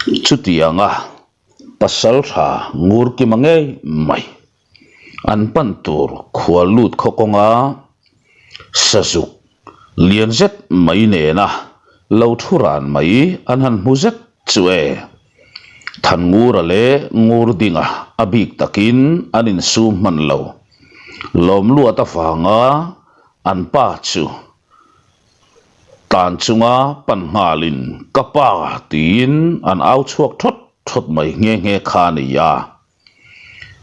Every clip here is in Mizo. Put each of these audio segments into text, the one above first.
Chutianga pasaltha ngur kima ngei mai an pan tur khual lut khaw kawnga sazuk lian zet mai nena lo thu ran mai an han hmu zet chu e. Thanngura leh Ngurdinga a bik takin an insum hman lo. Lawmluat avanga an pa chu Tlan chunga pan nghalin ka pa tiin an au chhuak thawt thawt mai nghe nghe kha a ni a.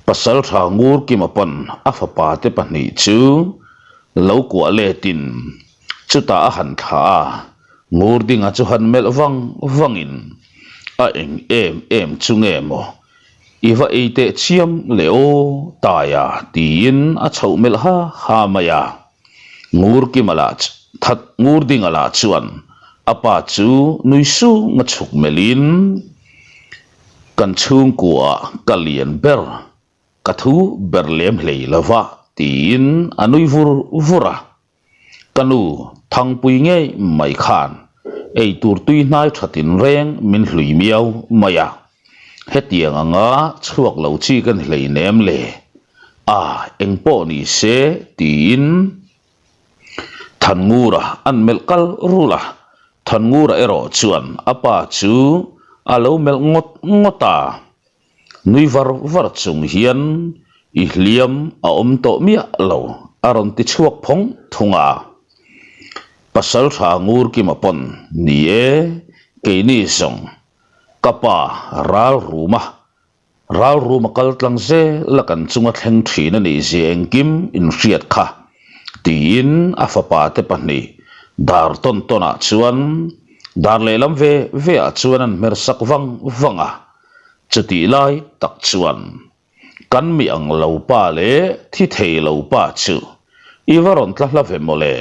Pasaltha Ngurkima pawn a fapa te pahnih chu lo kuah letin chutah a han thlah a, Ngurdinga chu han melh vang vangin a eng em em chu nge maw i va ei teh chiam le aw Taia tiin a chhoh melh ha ha mai a. Ngurkima lah that Ngurdinga lah chuan a pa chu nui sung a chhuk melhin kan chhungkuaah ka lian ber ka thu ber lem hlei lova tiin a nui vur vur a. Ka nu Thangpui ngei mai khan eitur tui hnai tha tinreng min hlui miau mai a. Hetiang anga chhuak lo chi ka ni hleinem le, a engpawh ni se tiin Thanngura an melh kal rul a, Thanngura erawh chuan a pa chu a lo melh ngawt ngawt a, nui var var chung hian i hliam a awm tawh miah lo a rawn ti chhuak phawng thung a. Pasaltha Ngurkima pawn ni e, keini zawng Ka pa ral ruma ral ruma kal tlang zel a kan chunga thleng thin a nih zia engkim in hriat kha tiin a fapa te pahnih dar tawn tawn ah chuan dar lehlam ve ve ah chuan an hmer sak vang vang a, chutih lai tak chuan kan mi ang lo pa leh thi thei lo pa chu i va rawn tla hla ve mawle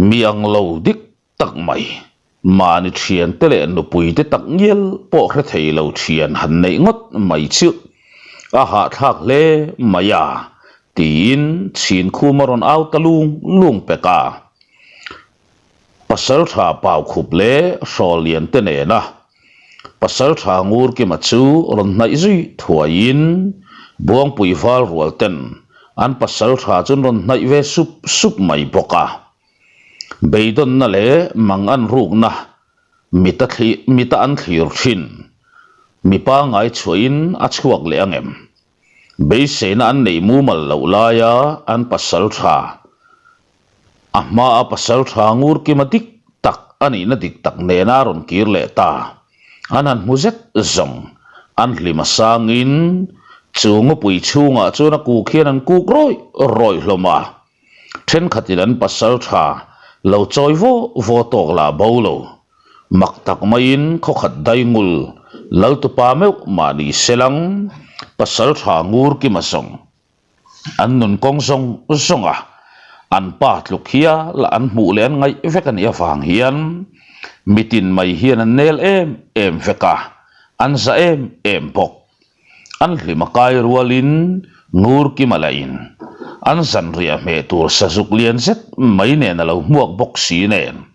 mi ang lo dik tak mai. Mahni thiante leh nupuite tak ngial pawh hre thei lo thian han neih ngawt mai chu a hahthlak hle mai a, tiin chhinkhum a rawn au ta lung lung pek a. Pasaltha Paukhup leh Hrawlliante nena Pasaltha Ngurkima chu rawn hnaih zui thuaiin Buangpui val rual ten an pasaltha chu an rawn hnaih ve sup sup mai bawk a. Beidawnna leh mang an rukna mita thli mita an thlir thin. Mi pangngai chhuahin a chhuak leh ang em? Beiseina an neih mumal loh laia an pasal tha, a hmaa pasal tha ngur kima dik tak a nihna dik tak nena a rawn kir leh ta. An han hmu zet zawng, an hlim a sangin chu ngawpui chhungah chuan a kuk hian an kuk rawih rawih hlawm a. Thenkhatin an pasal tha lo chawi vaw vaw tawk lah bo lo. Mak tak maiin khawkhat daingul Laltupa meuh mahni selang pasal tha ngur kima zawng an nun kawng zawng zawng a, an pa tluk hial a an hmuh leh an ngaih vek a nih avang hian mitin mai hian an nel em em vek a, an za em em bawk. An hlim a kai rualin Ngurkima lahin an zanriah hmeh tur sazuk lian zet mai nen a lo hmuak bawk si nen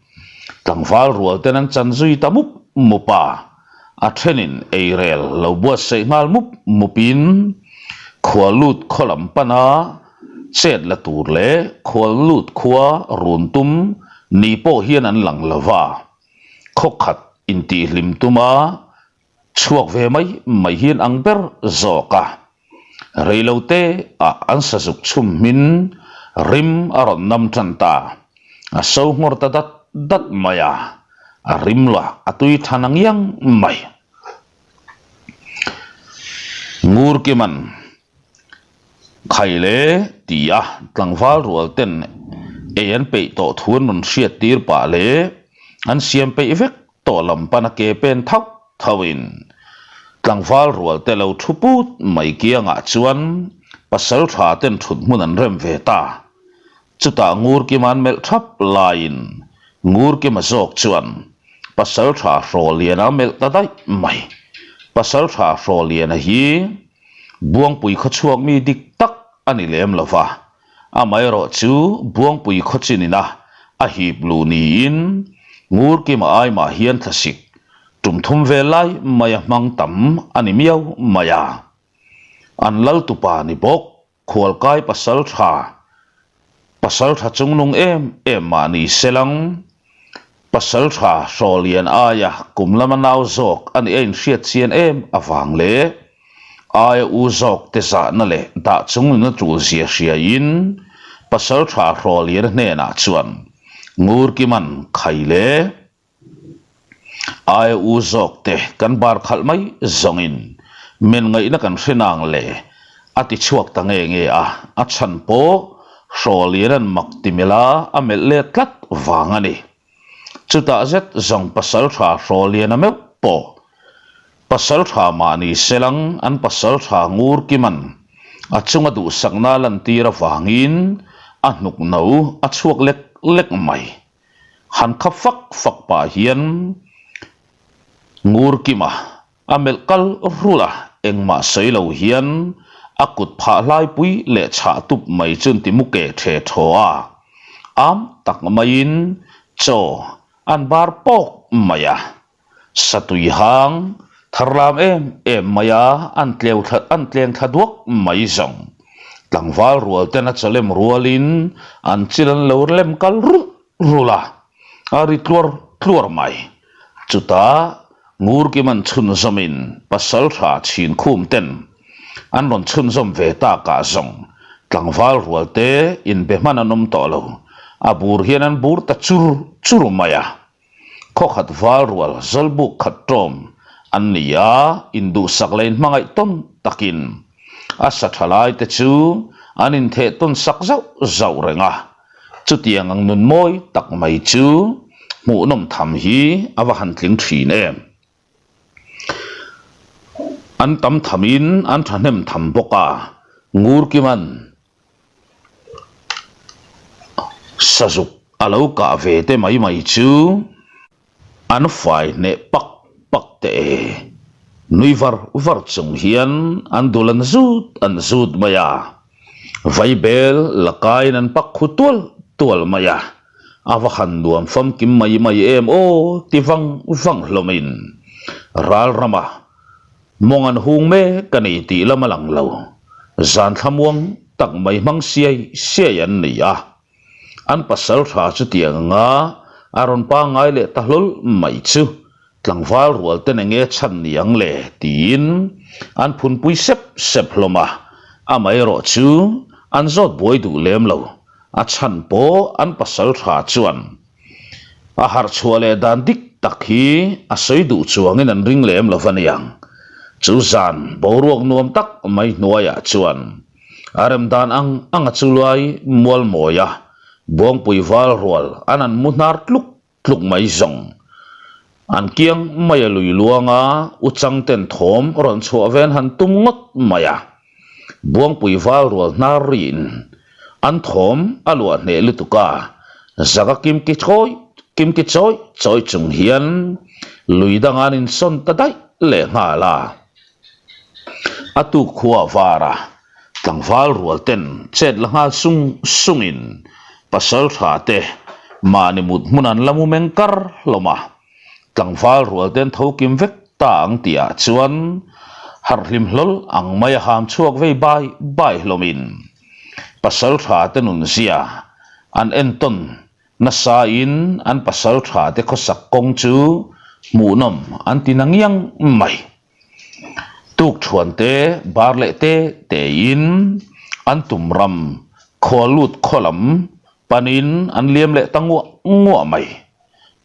tlangval rual ten an chan zui ta mup mup a, a thenin eirel lo buatsaih nghal mup mupin khua lut khaw lam pana chet la tur leh khual lut khua run tum ni pawh hian an lang lova, khawkhat intihhlim tuma Chhuak ve mai mai hian ang ber zawk a, reilote ah an sazuk chhum hmin rim a rawn nam tan ta, a so nghawr ta dat dat mai a, a rim lah a tui tha na ngiang mai. Ngurkiman Khaile ti a tlangval rual ten ei an peih tawh thu an rawn hriat tir pah leh an siam peih vek tawh lam pana ke pen thauh thauh in tlangval rual te lo thu put mai kiangah chuan pasal tha ten thut hmun an rem ve ta. Chutah Ngurkima an melh thap laiin Ngurkima zawk chuan pasal tha Hrawliana a melh ta daih mai. Pasal tha Hrawliana hi Buangpui khawchhuak mi dik tak a ni lem lo va, amaherawh chu Buangpui khawchin ina a hip luh niin Ngurkima aimah hian thlasik Tum thum vel lai maia hmang tam a ni miau mai a. An lal tupa ni bawk Khualkai pasal tha, pasal tha chungnung em em mah ni selang, pasal tha hrawlian aia kum lama nau zawk a nih a inhriat chian em avang leh aia u zawk te zahna leh dah chungnun a tul zia hriaiin pasal tha hrawlian hnenah chuan Ngurkiman khai leh Aia u zawk te kan bar khalh mai zawngin men ngaihna kan hre nang le a ti chhuak ta nge nge a, a chhan pawh Hrawliana'n mak ti mela a melh let tlat vang a ni. Chutah zet zawng pasaltha Hrawliana meuh pawh pasaltha mahni selang an pasaltha Ngurkiman a chunga duhsakna lantir avangin a hnuk no a chhuak lek lek mai. Han khap fak fak pah hian Ngurkima a melh kal rulh a, engmah sawi lo hian a kut phah hlaipui leh chhah tup mai chu an ti mu ke the thaw a, am tak maiin chaw an bar pawk mai a. Satui hang tharlam em em mai a, an tleu thla an tleng thla duak mai zawng. Tlangval rual ten a chawlem rualin an chil an lo lem kal rulh rulh a, a ri tluar tluar mai. Chutah Ngurkim an chhunzawmin Pasaltha Chhinkhum ten an rawn chhunzawm ve takah zawng tlangval rual te inbe hman an awm tawh lo, a bur hian an bur ta chur chur mai a. Khawkhat val rual zawlbuk khat tawm an ni a, induhsak leh inhmangaih tawn takin a sa tha lai te chu an intheh tawn sak zauh zauh reng a. Chutiang ang nun mawi tak mai chu hmuhnawm tham hi a va han tling thin em. An tam thamin an thahnem tham bawk a, Ngurkiman Sazuk a lo kah ve te mai mai chu an fai hneh pak pak teh e. Nui var var chung hian an dul an zut an zut mai a, vaibel la kaiin an pak khu tual tual mai a, a va han nuam famkim mai mai em aw ti vang vang hlawmin ral rama Mawng an hung mek a ni tih lam a lang lo. Zan thlamuang tak mai hmang siai siai an ni a. An pasal tha chutiang anga a rawn pangngai leh ta hlawl mai chu tlangval rual ten enge chhan ni ang le tiin an phunpui sep sep hlawm a. Amaherawh chu an zawt buai duh lem lo. A chhan pawh an pasal tha chuan A harh chhuah leh dan dik tak hi a sawi duh chuangin an ring lem lo va niang. Chu zan boruak nuam tak mai hnuaiah chuan a rem dan ang anga chu lai mual mawia Buangpui val rual an an mu hnar tluk tluk mai zawng. An kiang mai a lui luanga u changten thawm rawn chhuah ven han tum ngawt mai a. Buangpui val rual hnar riin an thawm a luah hneh lutuk a, zaka kimki chawi kimki chawi chawi chung hian lui danga an insawn ta daih leh nghal a. A tuk khua var a, tlangval rual ten chet la nghal sung sungin pasal tha te mahni mut hmun an la mu meng kar hlawm a. Tlangval rual ten tho kim vek ta ang tih ah chuan harh hlim hlawl ang mai a ham chhuak vei bai bai hlawmin pasal tha te nun zia an entawn nasa in an pasal tha te khawsak kawng chu hmuhnawm an ti na ngiang mai. Tuk thuan te bar leh te te in an tum ram khua lut khaw lam panin an liam leh ta nguah nguah mai.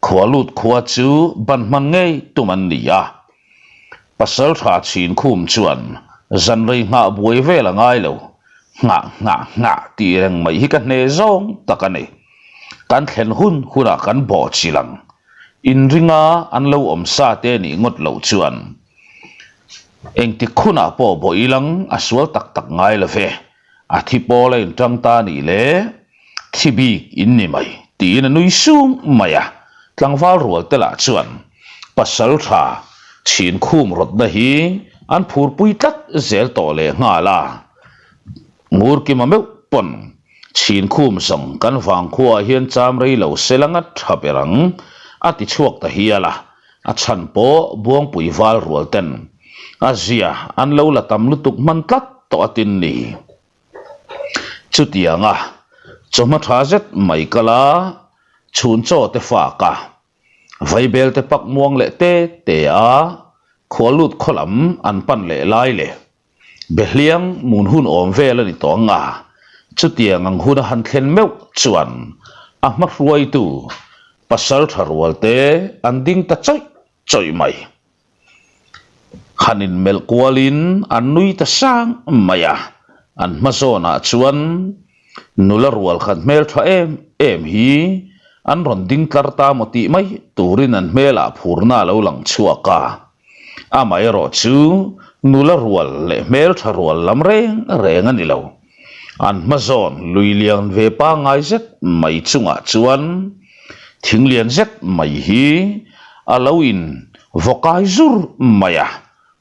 Khua lut khua chu ban hman ngei tum an ni a. Pasal tha chhin khum chuan zan rei nghah buai vel a ngai lo, nghah nghah nghah tih reng mai hi ka hne zawng tak a ni. Kan thlen hun hunah kan bawh chilh ang. Inringa an lo awm sa te nih ngawt loh chuan engtik hunah pawh bawh ilang a sual tak tak ngai lo ve. A thi pawl a inṭang ta nih le thi bik in ni mai tiin a nui sung mai a, tlangval rual te lah chuan pasal tha chhin khum rawtna hi an phurpui tlat zel tawh leh nghal a, Ngurkima meuh pawn chhin khum zawng kan vangkhuaah hian cham rei lo se la ngat tha ber ang a ti chhuak ta hial a. A chhan pawh Buangpui val rual ten a zia an lo la tam lutuk hman tlat tawh a tin ni. Chutianga chawhma tha zet mai kala chhun chaw te fak a, vaibel te pak muang leh te te a, khua lut khaw lam an pan leh lai leh Behliang mun hun awm vel a ni tawh ang a, chutiang ang hun a han thlen meuh chuan a hma hruaitu pasal tha rual te an ding ta chawih chawih mai. Han inmelh kualin an nui ta sang mai a, an hma zawnah chuan nula rual khat hmel tha em em hi an rawn ding tlar ta maw tih mai turin an hmelah phurna a lo lang chhuak a. Amaherawh chu nula rual leh hmeltha rual lam reng reng a ni lo. An hma zawn lui lian ve pangngai zet mai chungah chuan thing lian zet mai hi a lo in vaw kai zur mai a,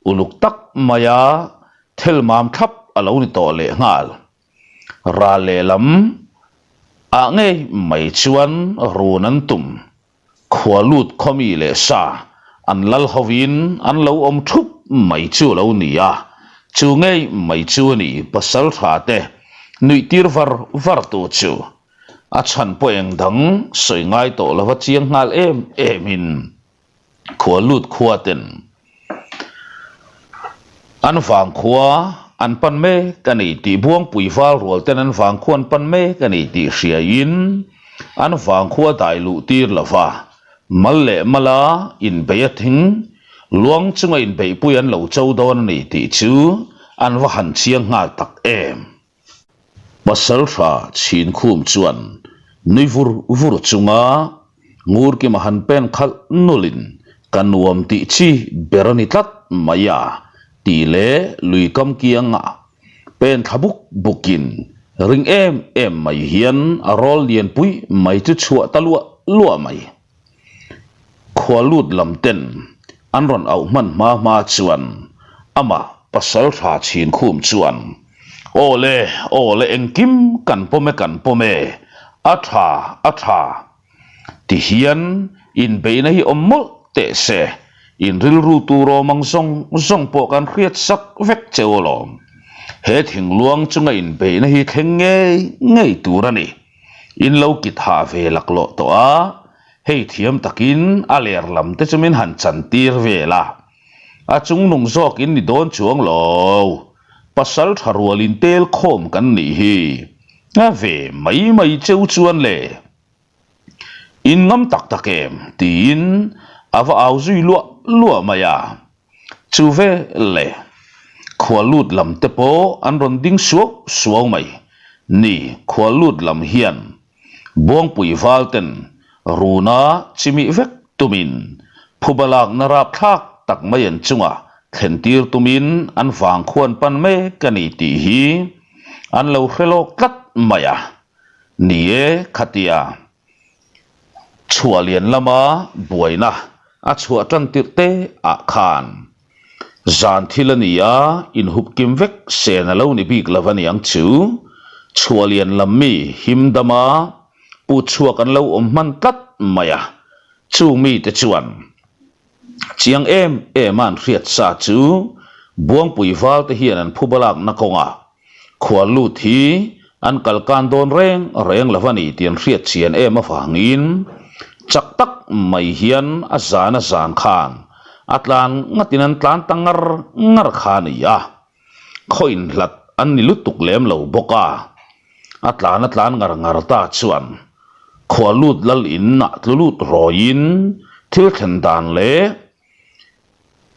uluk tak maia thel mam thlap a lo ni tawh lehnghal. Ral lehlam ah ngei mai chuan run an tum. Khua lut khawmi leh sa an lal hovin an lo awm thup mai chu a lo ni a, chu ngei mai chu a ni pasal tha te nuih tir var var tu chu. A chhan pawh eng dang sawi ngai tawh lova chiang nghal em em in khua lut khua ten an vang khua an pan mek a ni tih Buangpui val rual ten an vang khua an pan mek a ni tih hria in an vang khua dai luh tir lo va, mal leh mala inbei a thing luang chunga inbeihpui an lo cho dawn a ni tih chu an va han chiang nghal tak em. Pasalṭha Chhinkhum chuan nui vur vur chunga Ngurkima han pen khalh nulin ka nuam tih chi ber a ni tlat mai a tih leh lui kam kiangah pen thla buk bukin ring em em mai hian a rawl lianpui mai chu chhuah ta luah luah mai. Khua lut lam ten an rawn auh hman hma hma chuan amah pasal tha chhin khum chuan, Aw le, aw le engkim kan pawm e kan pawm e, a tha, a tha. Ti hian inbeihna hi awm mawlh teh se, in rilru tur awm ang zawng zawng pawh kan hriat sak vek cheu alawm. He thingluang chunga inbeihna hi thleng ngei ngei tur a ni. In lo kit hah ve laklawh tawh a, hei thiam takin a ler lam te chu min han chan tir vel a, a chung nung zawk in ni dawn chuang lo, pasal tha rual in tel khawm kan nih hi, a ve mai mai cheu chuan le. In ngam tak tak em? tiin a va au zui luah luah mai a. Chu ve le, khua lut lam te pawh an rawn ding suau suau mai. Ni, khua lut lam hian Buangpui val ten runa chimih vek tumin phuba lakna rapthlak tak mai an chunga thlen tir tumin an vang khuan pan mek a ni tih hi an lo hre lawk tlat mai a. Ni e, khatia. Chhuah lian lama buaina a chhuah tan tirh te ah khan zan thil a ni a, inhup kim vek sen a lo ni bik lo a niang chu. Chhuah lian lam mi him dama put chhuak an lo awm hman tlat mai a, chung mite chuan chiang em em a an hriat sa chu Buangpui val te hian an phuba lakna kawngah Khual lut hi an kal kan dawn reng reng lo a ni tih an hriat chian em avangin chak tak mai hian a zan a zan khan a tlan ngatin an tlan ta ngar ngar kha a ni a, khaw inhlat an ni lutuk lem lo bawk a, a tlan a tlan ngar ngar ta chuan khual lut lal in ah tlu lut rawiin thil thlen dan leh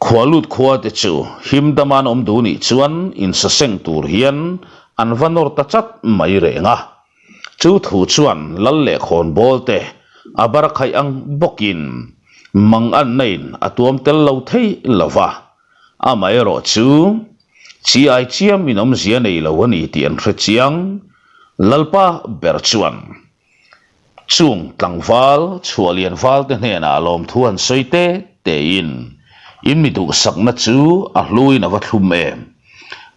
Khua lut khua te chu him dama an awm duh nih chuan insaseng tur hian an va nawr ta chat mai reng a. Chu thu chuan lal leh khawnbawl te a bar khaih ang bawkin mang anna in a tuam tel lo thei lo va. Amaherawh chu chi ai chiam in awmzia nei lo a ni tih an hre chiang. Lalpa ber chuan Chung tlangval chhuahlian valte hnenah lawmthu han sawi te tein in mi duhsakna chu a hluin a va thlum em?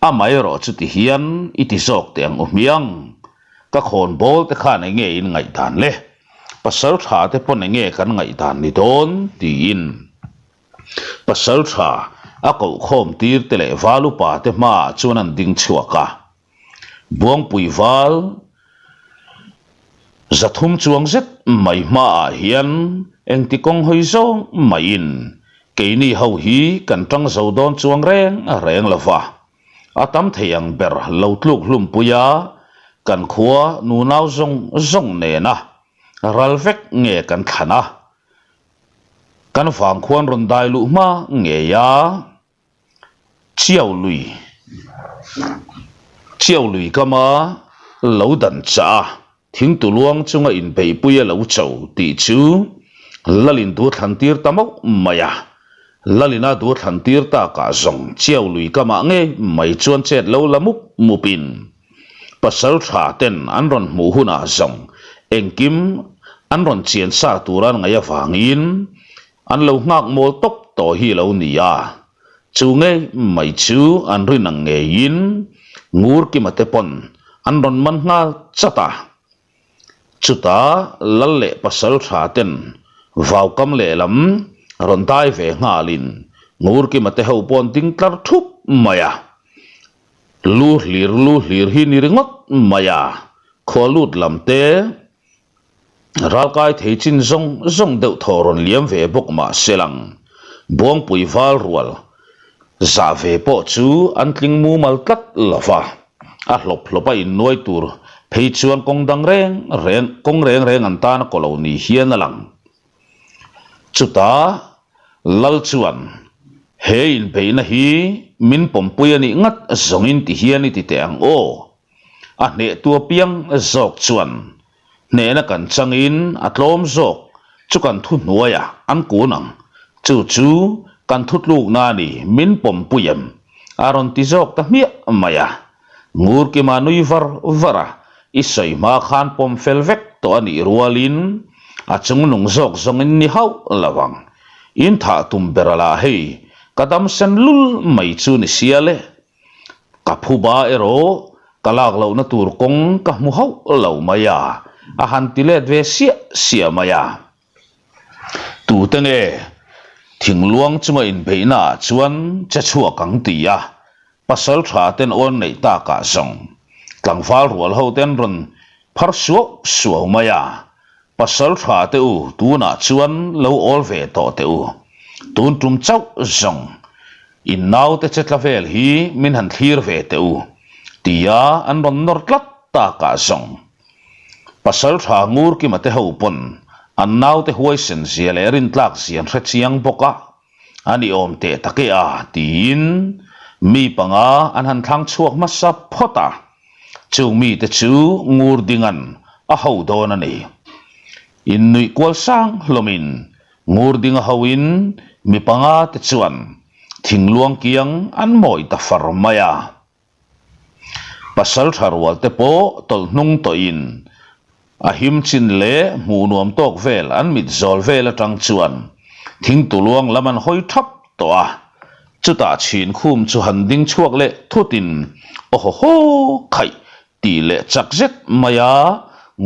Amaherawh chuti hian i ti zawk teh ang u hmiang. Ka khawnbawl te khan enge in ngaihdan le? Pasal tha te pawn enge kan ngaihdan ni dawn? tiin. Pasalṭha a kohkhawm tir te leh val upa te hmaah chuan an ding chhuak a. Buangpui val 300 chuang zet mai hmaah hian engti kawng hawi zawng maiin keini ho hi kan ṭang zo dawn chuang reng reng lo va. A tam thei ang ber lo tluk hlumpui a, kan khua nunau zawng zawng nena ral vek nge kan thlan a. Kan vang khuan rawn dai luh hma ngei a, Chiau lui Chiau lui kama lo dan chah a, thingtu luang chunga inbeihpui a lo cho tih chu Lalin du thlan tir ta mauh mai a. Lalina du thlan tir takah zawng Chiau lui kamah ngei mai chuan chet lo la mup mupin Pasal tha ten an rawn hmuh hunah zawng engkim an rawn chian sa tur an ngaih avangin an lo nghak mawl tawp tawh hi lo ni a. Chu ngei mai chu an rin ang ngeiin Ngurkima te pawn an rawn man nghal chat a. Chutah lal leh pasal tha ten vaukam lehlam rawn dai ve nghalin Ngurkima te ho pawh an ding tlar thup mai a. Lu hlir lu hlir hi ni ringawt mai a, khua lut lam te ralkai thei chin zawng zawng deuh thaw rawn liam ve bawk mah se lang. Buangpui val rual zah ve pawh chu an tling mumal tlat lo va, a hlawp hlawp a innuai tur phei chuan kawng dang reng reng kawng reng reng an tan a kaw lo ni hian a lang. Chutah Lal chuan, He inbeihna hi min pawmpui a nih ngat zawngin ti hian i ti teh ang aw. A hnehtu apiang zawk chuan hnehna kan changin a tlawm zawk chu kan thuhnuaiah an kun ang. Chu chu kan thutlukna a ni, min pawmpui em? A rawn ti zawk ta hmiah mai a. Ngurkima nui var var a, i sawi hma khan pawm fel vek tawh a nih rualin a chungnung zawk zawngin ni hauh lo ang. In thah tum ber a lah hei, ka dam sen lul mai chu ni sia le. Ka phuba erawh ka lak lohna tur kawng ka hmu hauh lo mai a, a han ti let ve siah siah mai a. Tute nge thingluang chunga inbeihna ah chuan che chhuak ang ti a, pasal tha ten awn neih takah zawng tlangval rual ho ten rawn phar suau suau mai a, pasal tha te u tunah chuan lo awl ve tawh teh u, tun tum chauh zawng in naute che tla vel hi min han thlir ve teh u tia an rawn nawr tlat takah zawng. Pasal tha Ngurkima te ho pawn an naute huaisen zia leh rintlak zia an hre chiang bawk a, a ni awm teh tak e a tiin mi panga an han thlang chhuak hmasa phawt a, chung mite chu Ngurdinga'n a ho dawn a ni. Innuih kual sang hlawmin Ngurdinga hoin mi panga te chuan thingluang kiang an mawi ta far mai a. Pasal tha rual te pawh tawlh hnung tawhin a him chin leh hmuh nuam tawk vel an mit zawl vel atang chuan thingtuluang lam an hawi thap tawh a, chutah chhin khum chu han ding chhuak leh thutin aw haw haw khaih tih leh chak zet mai a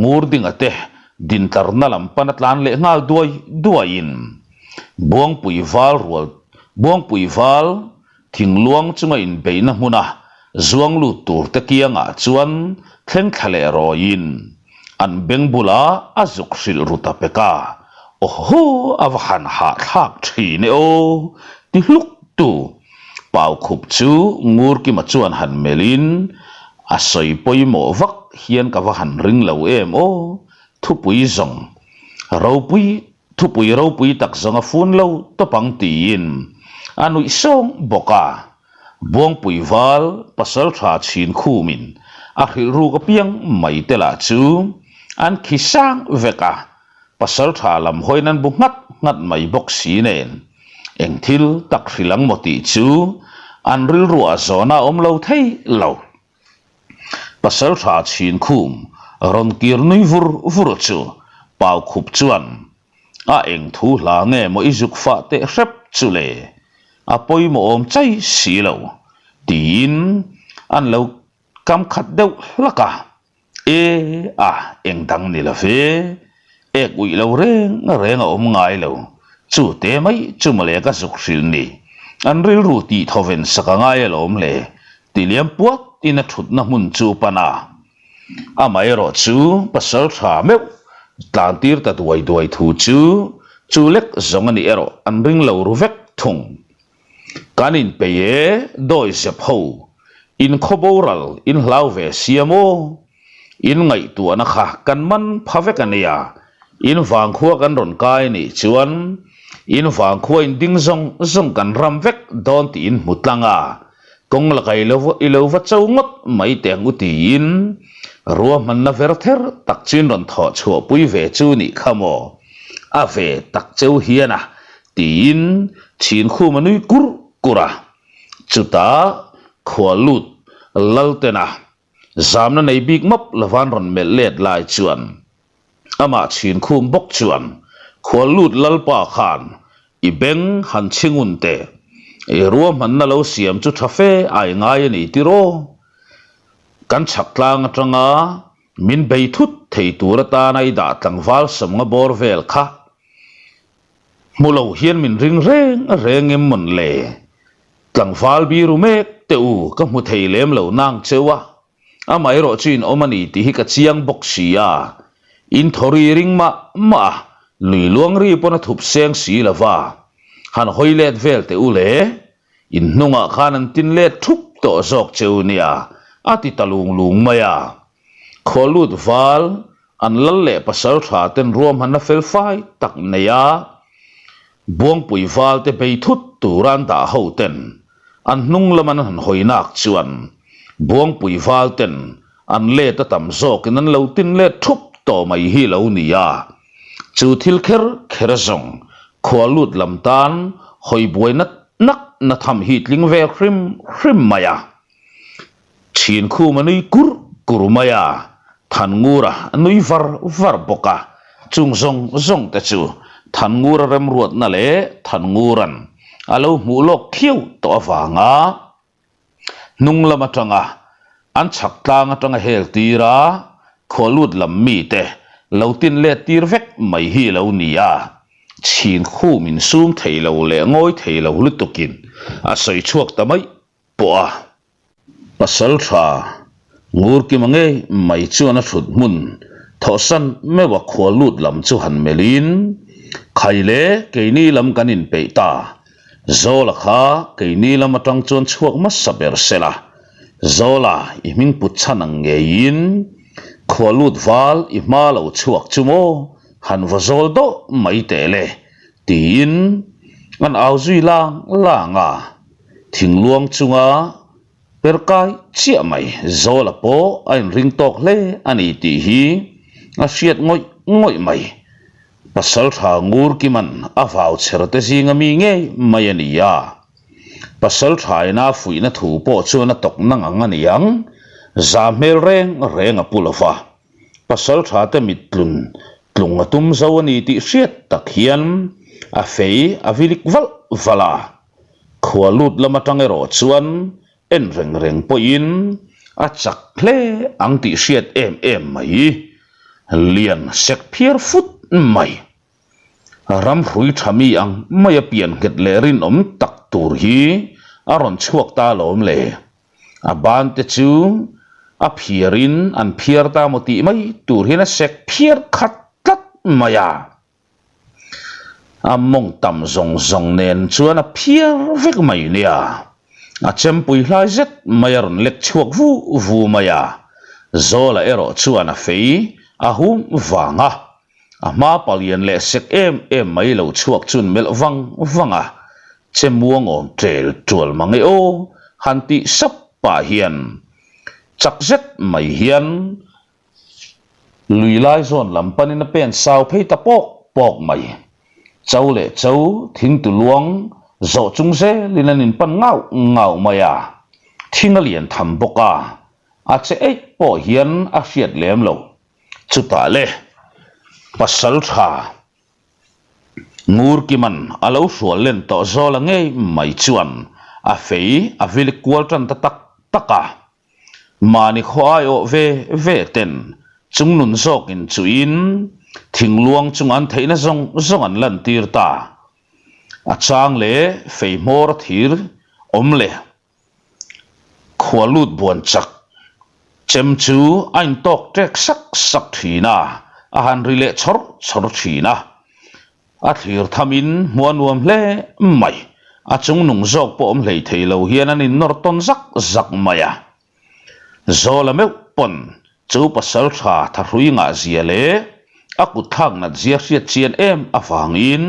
Ngurdinga te dintlarna lam pan a tlan leh nghal duai duaiin Buangpui val rual Buangpui val Thingluang chunga inbeihna hmuna zuang lut tur te kiangah chuan thleng thla leh rawiin an beng bulah a zuk hrilh ru ta pek a, Awhaw a va han hahthlak thin e aw ti hluk tu Paukhup chu Ngurkima chuan han melhin a sawi pawimawh vak hian ka va han ring lo em aw thupui zawng ropui Thupui ropui tak zawng a fun lo tawp ang tiin a nuih sawng bawk a. Buangpui val pasal tha chhin khumin a hrilh ruk apiang mai te lah chu an khi sang vek a, pasal tha lam hawiin an bu nghat nghat mai bawk si nen eng thil tak hrilh ang maw tih chu an rilruah zawna awm lo thei lo. Pasal tha chhin khum rawn kir nui vur vur chu Pau khup chuan a eng thu hla nge maw i zuk fah teh hrep chu le, a pawimawh awm chai si lo tiin an lo kam khat deuh hlak a. E a, eng dang ni lo ve, ek uih lo reng reng a awm ngai lo. Chu te mai chu mawle ka zuk hrilh ni. An rilru tih thawven sak a ngai alawm le, ti liam puat in a thutna hmun chu pan a. Amaherawh chu pasal tha meuh tlan tir ta duai duai thu chu chu lek zawng a nih erawh an ring lo ru vek thung. Kan inpeih e, dawi zep ho, in khaw boral in hlau ve sia maw? In ngaihtuahna kha kan man pha vek a nia, in vangkhua kan rawn kai a nih chuan in vangkhua in ding zawng zawng kan ram vek dawn tih in hmu tlang a, kawng laka i lo i lo va cho ngawt mai teh ang u tiin ruahmanna ver ther tak chu in rawn thawh chhuah pui ve chu nih kha maw? A ve tak cheu hian a tiin chhinkhum a nui kur kur a, chutah khua lut Laltena Zamna nei bik map lovan rawn melh let lai chuan amah chhin khum bawk chuan khual lut Lalpa khan i beng han chhingun teh, i ruahmanna lo siam chu tha fe ai ngai a ni tiraw? Kan chhak tlang atanga min bei thut thei tur atana i dah tlangval sawmnga bawr vel kha Hmu lo hian min ring reng reng em mawn le? Tlangval biru mek teh u, ka hmu thei lem lo nang cheu a, amaherawh chu in awm a ni tih hi ka chiang bawk si a, in thaw ri ring mah mah a, lui luang ri pawn a thup seng si lo va, han hawi let vel teh u le, in hnungah khan an tin let thup tawh zawk cheu nia, a ti ta lung lung mai a. Khualut val An lal leh pasal tha ten ruahmanna fel fai tak nei a, Buangpui val te bei thut tura an dah ho ten an hnung lam an han hawi nak chuan Buangpui val ten an let a tam zawkin an lo tin let thup tawh mai hi lo ni a, chu thil kher kher zawng khua lut lam tan hawi buai nat nak na tham hi tling ve hrim hrim mai a. Thin khum a nui kur kur mai a, Thanngura a nui var var bawk a, chung zawng zawng te chu Thanngura remruatna leh Thanngura'n a lo hmuh lawk khiau tawh avanga hnung lam atanga an chhak tlang atanga hel tir a, khualut lam mite lo tin let tir vek mai hi lo ni a, chhin khum insum thei lo leh ngawi thei lo lutukin a sawi chhuak ta mai pawh a. Pasal tha Ngurkima ngei mai chuan a thut hmun thawhsan meuh a khua lut lam chu han melhin, Khai le, keini lam kan inpeih ta. Zawla kha keini lam atang chuan chhuak hmasa ber sela. Zawla, i hming put chhan ang ngeiin khua lut val i hma lo chhuak chu maw han va zawl dawh mai teh le, tiin an au zui lang lang a. Thingluang chunga per kai chiah mai Zawla pawh a inring tawk hle a ni tih hi a hriat ngawih ngawih mai. Pasaltha Ngurkiman a vau chher te zinga mi ngei mai a ni a. Pasaltha ina fuihna thu pawh chuan a tawk nang ang a ni ang, za hmel reng reng a pu lo va. Pasaltha te mit tlun tlung a tum zo a ni tih hriat tak hian a fei a vilik valh valh a. Khua lut lam atang erawh chuan en reng reng pawhin a chak hle ang tih hriat em em mai. Lian sek phiar fut mai. Ram hrui tha mi ang mai a pian nghet leh rinawm tak tur hi a rawn chhuak ta alawm le. A ban te chu a phiarin an phiar ta maw tih mai tur hian a sek phiar khat tlat mai a. A mawng tam zawng zawng nen chuan a phiar vek mai nia. A chempui hlai zet mai a rawn lek chhuak vu vu mai a. Zawla erawh chuan a fei a hum vang a. A hma palian leh sek em em mai lo chhuak chun melh vang vang a, che muangawm tel tual mang e aw han tih sap pah hian chak zet mai hian Lui lai zawn lam panin a pen sau phei ta pawk pawk mai. Cho leh cho thingtu luang zawh chung zelin an inpan ngauh ngauh mai a, thing a lian tham bawk a, a che eih pawh hian a hriat lem lo. Chutah le, pasal tha Ngurkiman a lo hrual len tawh zawla ngei mai chuan a fei a vilik kual tan ta tak tak a. Mahni khaw aiawh ve ve ten chungnun zawkin chuin thingluang chung an theihna zawng zawng an lantir ta. A chang leh fei hmawr a thir awm leh Khua lut buan chak chem chu a intawk ṭek sak sak ṭhin a, a han ri leh chawr chawr ṭhin a. A thlir thamin hmuh a nuam hle mai. A chung nung zawk pawh awm hlei thei lo hian an innawr tawn zak zak mai a. Zawla meuh pawn chu pasal tha thahrui ngah zia leh a kut thlak nat zia hriat chian em avangin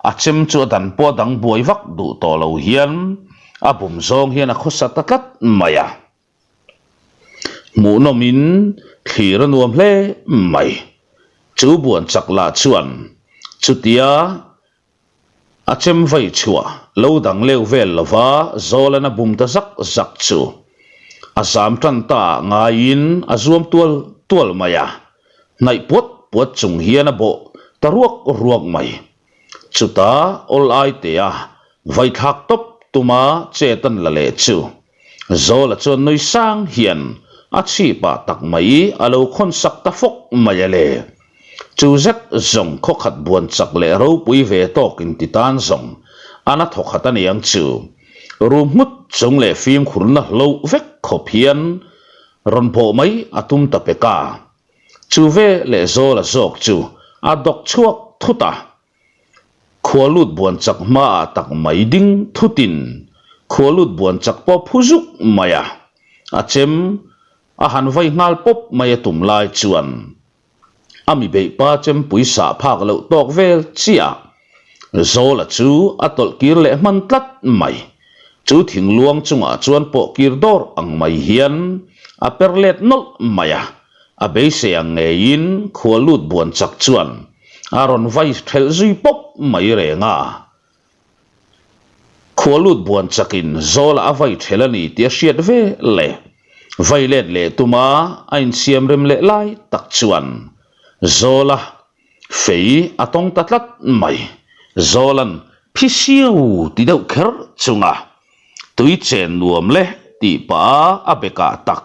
a chem chu a dan pawh a dang buai vak duh tawh lo hian a bum zawng hian a khawsa ta tlat mai a. Hmuhnawmin thlir a nuam hle mai. Chu buan chak lah chuan chutia A chem vai chhuah lo dang leu vel lova Zawlan a bum ta zak zak chu a zam tan ta ah ngaiin a zuam tual tual mai a, hnaih puat puat chung hian a bawh ta ruak ruak mai. Chutah awl ai tea vai thlak tawp tuma chet an la leh chu Zawla chuan nui sang hian a chhipah tak mai a lo khawn sak ta fawk mai a le. Chu zet zawng khawkhat buan chak leh ropui ve tawk in ti tan zawng a na thawkhat a niang chu. Rum nghut chung leh fimkhurna hloh vek khawp hian rawn bawh mai a tum ta pek a. Chu ve leh Zawla zawk chu a dawk chhuak thut a. Khua lut buan chak hmaah tak mai ding thutin khua lut buan chak pawh phu zuk mai a, a chem a han vai nghal pawp mai a tum lai chuan a mi beih pa chempui sah phak loh tawk vel chiah Zawla chu a tawlh kir leh hman tlat mai. Chu thingluang chungah chuan pawh kir dawr ang mai hian a per let nawlh mai a, a beisei ang ngeiin khua lut buan chak chuan A rawn vai thelh zui pawp mai reng a. Khua lut buan chakin Zawla a vai thelh a ni tih a hriat ve leh vai let leh tuma a insiam rem leh lai tak chuan Zawla fei a tawng ta tlat mai. Zawla'n phisiau ti deuh kher chunga tui chen nuam le tih pah a bekah tak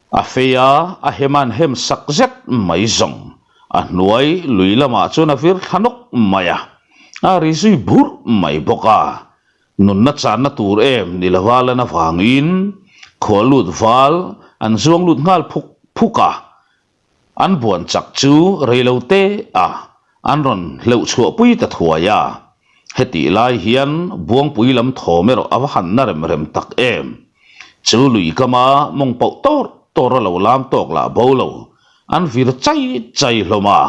A fei a, a hem an hem sak zet mai zawng. A hnuai lui lamah chuan a vir thla nawk mai a, a ri zui burh mai bawk a. Nunna channa tur em ni lova lan avangin khua lut val an zuang lut nghal phuk phuk a. An buan chak chu reilo te a an rawn hleuh chhuah pui ta thuai a. Hetih lai hian Buangpui lam thawm erawh a va han na rem rem tak em. Chu lui kama mawng pauh tawr tawr a lo lam tawk lah bo lo an vir chai chai hlawm a.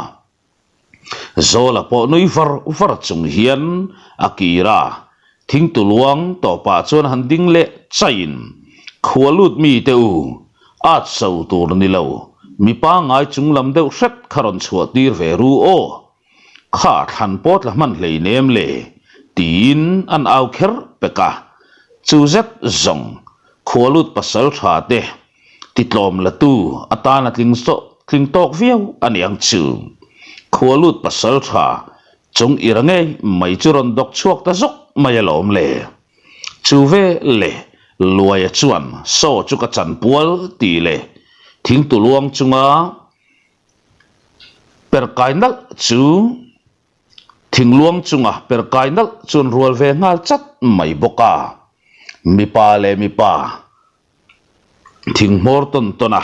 Zawla pawh nui var var chung hian a kir a, thingtu luang tawpah chuan han ding leh chaiin, Khua lut mi te u, at so tur ni lo, mi pangngai chung lam deuh hret kha rawn chhuah tir ve ru aw, kha thlan pawt la hman hleinem le, tiin an au kher pek a, chu zet zawng khua lut pasal tha te Titlawm la tu atan a tling tling tawk viau a ni ang chu. Khua lut pasal tha chung ira ngei mai chu rawn dawk chhuak ta zawk mai alawm le. Chu ve le Luaia chuan saw chu ka chan pual tih leh thingtu luang chunga perkai nalh chu Thingluang chunga perkai nalh chuan rual ve nghal chat mai bawk a, mipa leh mipa thing hmawr tawn tawn a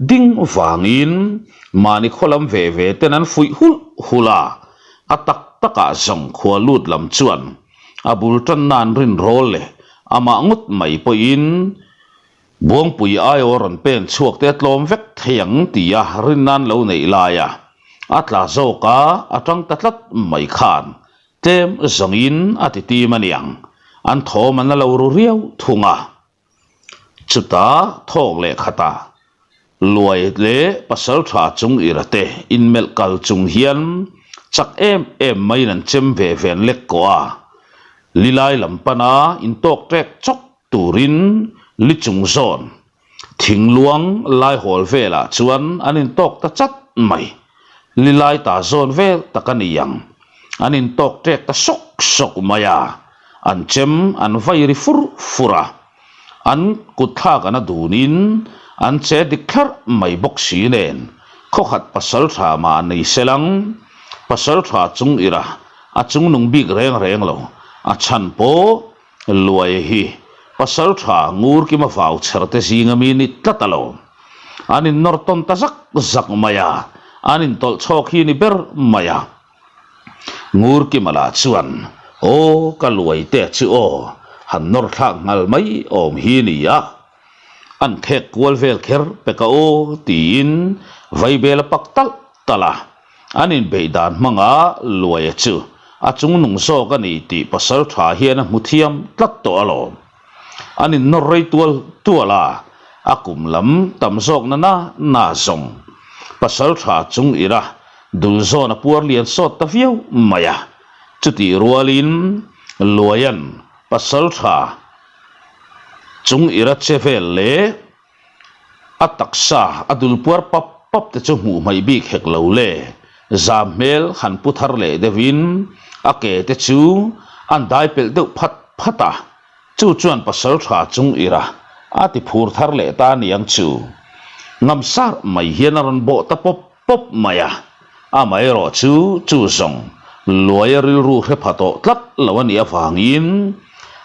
ding vangin mahni khaw lam ve ve ten an fuih hulh hulh a, a tak takah zawng khua lut lam chuan a bul tanna an rin rawl leh amah ngawt mai pawhin Buangpui aiaw rawn pen chhuak te a tlawm vek thei ang tia rinnan lo neih laia a tla zawk a, a tang ta tlat mai khan tlem zawngin a ti tim a niang, an thawm an la lo ru riau thung a. Chutah thawk leh khatah Luai leh Pasaltha chung ira te inmelh kal chung hian chak em em maiin an chem ve ven lek kawh a, lilai lam pana intawk ṭek chawk Turin li chung zawn thingluang laihawl velah chuan an intawk ta chat mai. Li lai ta zawn vel tak a ni ang. An intawk ṭek ta sawk sawk mai a, an chem an vai ri fur fur a. An kutthlak an a dunin an che dik thlarh mai bawk si nen khawkhat pasalṭha mah nei se lang. Pasalṭha chung ira. A chungnung bik reng reng lo. A chhan pawh Luaia hi pasaltha Ngurkima vau chher te zinga mi ni tlat a lo. An innawr tawn ta zak zak mai a, an intawlh chhawk hi ni ber mai a. Ngurkima lah chuan, Aw ka luai te chu aw, han nawr thlak nghal mai awm hi ni a. An khek kual vel kher pek a aw tiin vaibel a pak talh talh a. An inbeih dan hmanga Luaia chu a chungnung zawk a ni tih pasaltha hian a hmu thiam tlat tawh alawm. An innawr rei tual tual a, a kum lam tam zawk na na na zawng pasaltha chung ira dul zawn a puar lian sawt ta viau mai a. Chutih rualin Luaia'n pasaltha chung ira che vel leh A taksa a dul puar pap pap te chu hmuh hmaih bik hek lo le. Zam hmel han pu thar leh deuhin a ke te chu an dai pelh deuh phat phat a, chu chuan pasal tha chung ira a ti phur thar leh ta aniang chu. Ngam sar mai hian a rawn bawh ta pawp pawp mai a, amaherawh chu chu zawng luaia rilru hre pha tawh tlat lo a nih avangin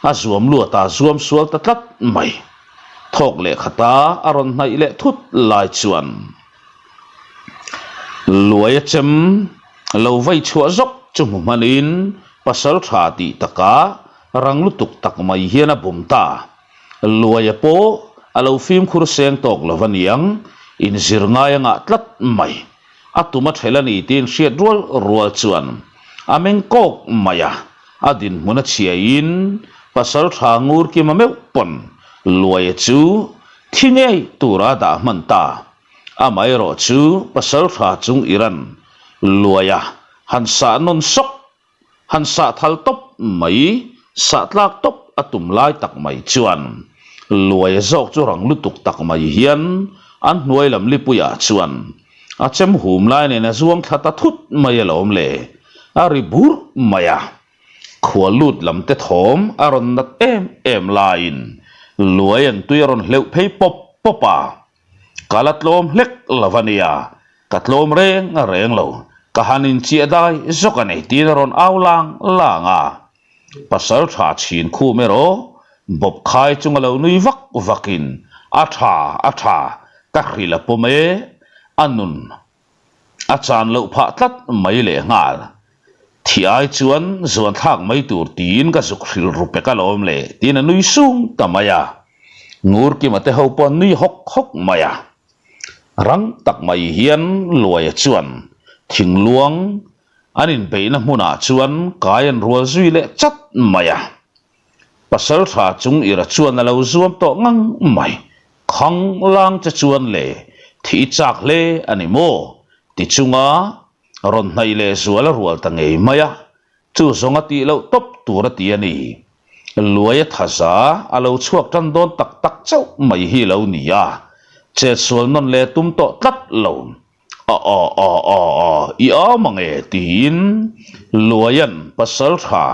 a zuam luat a zuam sual ta tlat mai. Thawk leh khata a rawn hnaih leh thut lai chuan Luaia chem lo vei chhuah zawk chu hmu hmanin pasal tha tih takah rang lutuk tak mai hian a bum ta. Luaia pawh a lo fimkhur seng tawk lo va niang, inzir ngai a ngah tlat mai. A tum a ṭhel a ni tiin hriat rual rual chuan a meng kawk mai a, a dinhmun a chhiaiin pasal tha ngur kima meuh pawn Luaia chu thi ngei tura a dah hman ta. Amaherawh chu pasal tha chung Iran Luaia han sah nawn sawk Han sah thal tawp mai, sah tlak tawp a tum lai tak mai chuan Luaia zawk chu rang lutuk tak mai hian an hnuai lam lipuiah chuan a chem hum lai nen a zuang thla ta thut mai alawm le, a ri bur mai a. Khua lut lam te thawm a rawn nat em em laiin Luaia'n tui a rawn hleuh phei pawp pawp a. Ka la tlawm hlek lo a nia, ka tlawm reng reng lo, ka han inchiah dai zawk a ni tiin a rawn au lang lang a. Pasal tha chhin khum erawh bawp khai chunga lo nui vak vakin, A tha, a tha, ka hrilh a pawm e, a nun A chan loh phah tlat mai leh nghal. Thi ai chuan zuan thlak mai tur tiin ka zuk hrilh ru pek alawm le tiin a nui sung ta mai a. Ngurkima te ho pawh an nui hawk hawk mai a. Rang tak mai hian Luaia chuan thingluang an inbeihna hmunah chuan kai an rual zui leh chat mai a. Pasal tha chung ira chuan a lo zuam tawh ngang mai. Khang lang che chuan le thih i chak hle a ni maw? Ti chunga rawn hnaih leh zual a rual ta ngei mai a, chu zawng a tih loh tawp tur a ti a ni. Luai a thaza a lo chhuak tan dawn tak tak chauh mai hi lo ni a, chetsual nawn leh tum tawh tlat lo. A a a a a i am ang e tiin Luaia'n pasal tha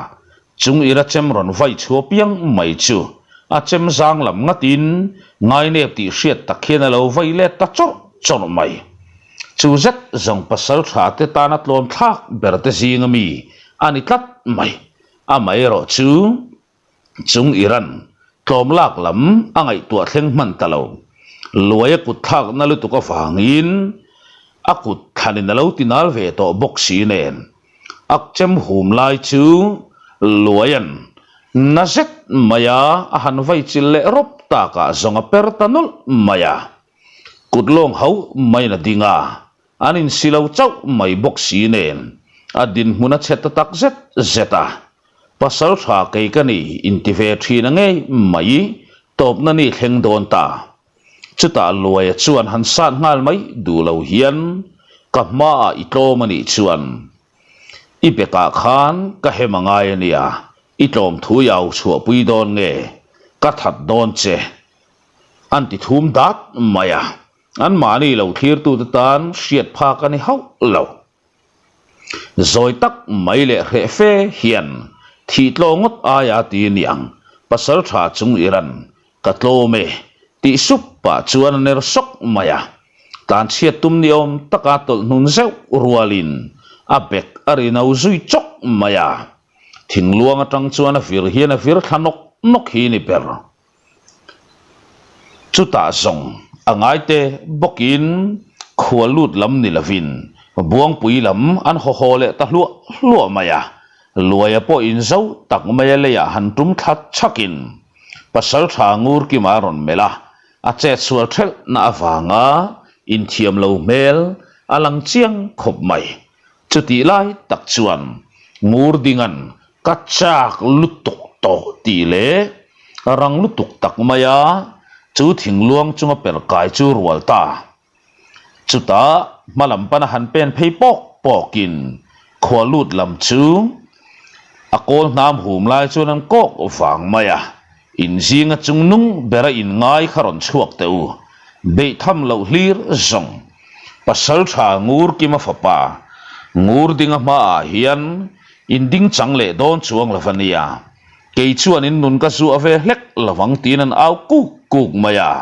chung ira chem rawn vai chhuah piang mai chu a chem zang lam ngatin ngainep tih hriat tak hian a lo vai let ta chawrh chawrh mai. Chu zet zawng pasal tha te tana tlawm thlak ber te zinga mi a ni tlat mai. Amaherawh chu Chung Iran tlawm lak lam a ngaihtuah thleng hman ta lo. Luai a kut thlakna lutuk avangin a kut thlanin a lo ti nal ve tawh bawk si nen a chem hum lai chu Luaia'n na zet maia a han vai chil leh rawp takah zawng a per ta nawlh mai a. Kut lawng hauh maiin a ding a, An insi lo chauh mai bawk si nen a dinhmun a chhe ta tak zet zet a. Pasal tha kei ka ni inti ve thin a ngei mai tawpna ni thleng dawn ta. Chutah Luaia chuan han sat nghal mai duh lo hian ka hmaah i tlawm a nih chuan i bekah khan ka hem a ngai a nia, i tlawm thu i au chhuahpui dawn nge ka that dawn che an ti thum dat mai a. Anmahni lo thlirtute tan hriat phak a ni hauh lo. Zawi tak mai leh hreh fe hian thih tlaw ngawt aia ti a ni ang, pasal tha chung Iran ka tlawm e tih sup pah chuan a ner sawk mai a. Tlanchhiat tum ni awm taka tawlh hnun zeuh rualin a bek a ri no zui chawk mai a. Thingluang atang chuan a vir hian a vir thla nawk nawk hi ni ber. Chutah zawng a ngaite bawkin khua lut lam ni lovin Buangpui lam an haw haw leh ta hluah hluah mai a. Luaia pawh inzo tak maia leiah han tum thla chhakin Pasaltha Ngurkima a rawn melh a, a chetsual thelhna avanga inthiam lo hmel a lang chiang khawp mai. Chutih lai tak chuan Ngurdinga'n ka chak lutuk tawh tih leh rang lutuk tak maia chu thingluang chunga per kai chu rual ta. Chutah hma lam pana han pen phei pawk pawkin khua lut lam chu a kawl hnam hum lai chuan an kawk vang mai a, inzinga chungnung bera inngai kha rawn chhuak teh u, beih tham loh hlir zawng. Pasaltha Ngurkima fapa Ngurdinga hmaah hian in ding chang leh dawn chuang lo va nia, kei chuan in nun ka zuah ve hlek lovang tiin an au kuk kuk mai a.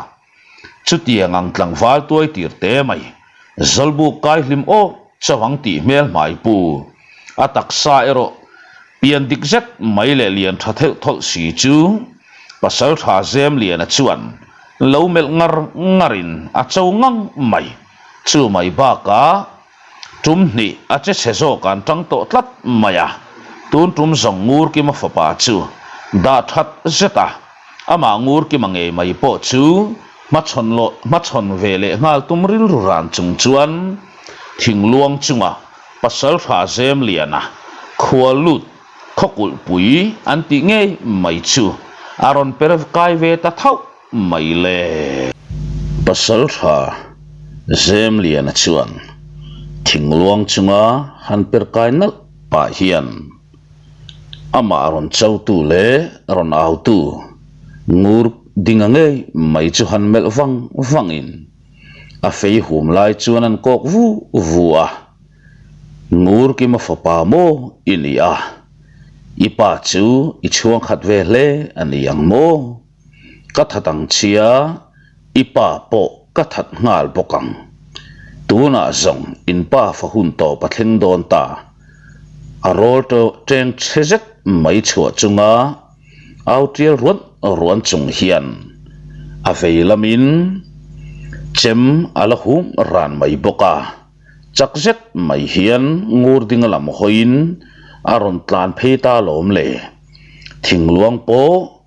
Chutiang ang tlangval tuai tir te mai, Zawlbuk kai hlim awk chavang tih hmel hmai pu. A taksa erawh pian dik zet mai leh lian tha theuh thawlh si chu Pasaltha Zemliana chuan lo melh ngar ngarin a cho ngang mai. Chu mai bakah tum hnih a che chhe zawk an tang tawh tlat mai a, tun tum zawng Ngurkima fapa chu dah that zet a. Amah Ngurkima ngei mai pawh chu hmachhawn lawh hmachhawn ve leh nghal tum rilru ran chung chuan thingluang chunga Pasaltha Zemliana khua lut khawkulhpui an tih ngei mai chu a rawn per kai ve ta thauh mai le. Pasaltha Zemliana chuan thingluang chunga han per kai nalh pah hian Amah rawn chotu leh rawn autu ngur dinga ngei mai chu han melh vang vangin a fei hum lai chuan an kawk vu vu a, Ngur Kima fapa maw i ni a, i pa chu i chhuang khat ve hle a ni ang maw? Ka that ang chhia, i pa pawh ka that nghal bawk ang. Tunah zawng in pa fa hun tawp a thleng dawn ta. A rawl teng chhe zet mai chhuah chunga au tial ruan ruan chung hian a vei lamin chem a la hum ran mai bawk a. Chak zet mai hian ngur dinga lam hawiin a rawn tlan phei ta lawm le. Thingluang pawh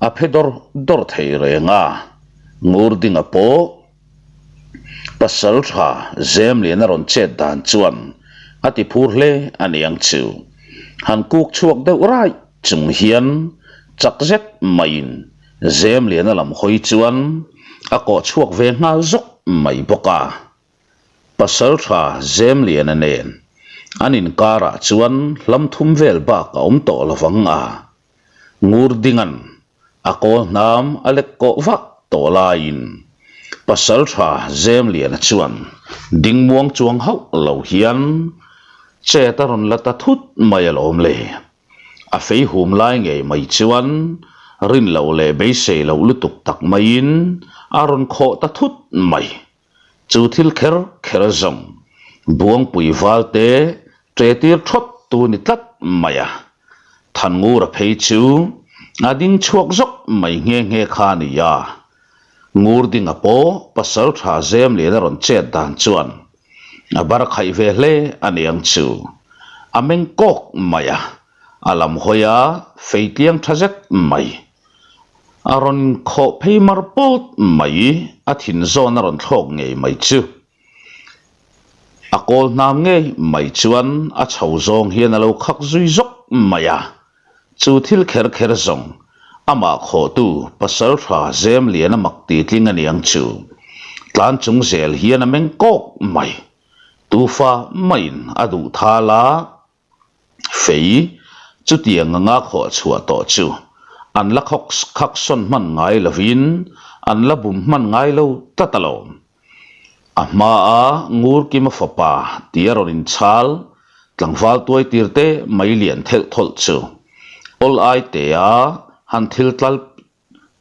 a phe dawr dawr thei reng a, ngur dinga pawh pasal tha zem lian a rawn chet dan chuan a ti phur hle a niang chu. Han kuk chhuak deuh raih chung hian chak zet maiin zem lian a lam hawi chuan a kawh chhuak ve nghal zawk mai bawk a. Pasaltha Zemliana nen an inkarah chuan hlam thum vel bak a awm tawh lovang a, Ngurdinga'n a kawl hnam a lek kawh vak tawh laiin Pasaltha Zemliana chuan ding muang chuang hauh lo hian chet a rawn la ta thut mai alawm le. A fei hum lai ngei mai chuan rin loh leh beisei loh lutuk tak maiin a rawn khawh ta thut mai. Chu thil kher kher zawng Buangpui valte ṭe tir ṭhawt tu ni tlat mai a. Thanngura phei chu a ding chhuak zawk mai nghe nghe kha a ni a. Ngurdinga pawh Pasalṭha Zemlian a rawn chet dan chuan a bar khaih ve hle a niang chu. A meng kawk mai a, a lam hawi a fei tliang ṭha zet mai. A rawn khawh phei mar pawt mai, a thin zawn a rawn thlawk ngei mai chu. A kawl hnam ngei mai chuan a chho zawng hian a lo khak zui zawk mai a. Chu thil kher kher zawng, amah khawhtu Pasaltha Zemliana mak ti tling a niang chu. Tlan chung zel hian a meng kawk mai. Tufa maiin a duh thal a. Fei, chutiang anga khawh chhuah tawh chu an la khawk khak sawn hman ngai lovin an la bum hman ngai lo tlat alawm. A hmaa Ngurkima fapa tia rawn inchhal tlangval tuai tir te mai lian thelh thawlh chu awl ai tea han thil tlal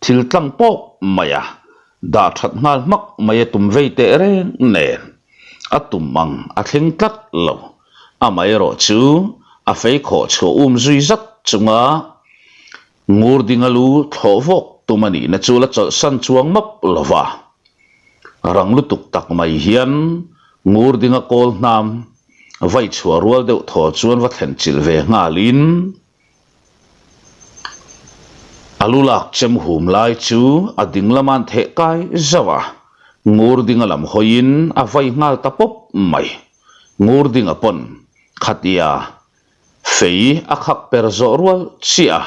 Thil tlang pawk mai a, dah that nghal hmak mai a tum vei teh reng nen a tum ang a thleng tlat lo. Amaherawh chu a fei khawh chhuah um zui zat chunga Ngurdinga lu thlawh vawk tum a nihna chu la chawlhsan chuang map lo va. Rang lutuk tak mai hian Ngurdinga kawl hnam vai chhuah rual deuh thaw chuan va thlen chilh ve nghalin a lu lak chem hum lai chu a ding lama'n theh kai zauh a, Ngurdinga lam hawiin a vai nghal ta pawp mai. Ngurdinga pawn khatia Fei a khak per zawh rual chiah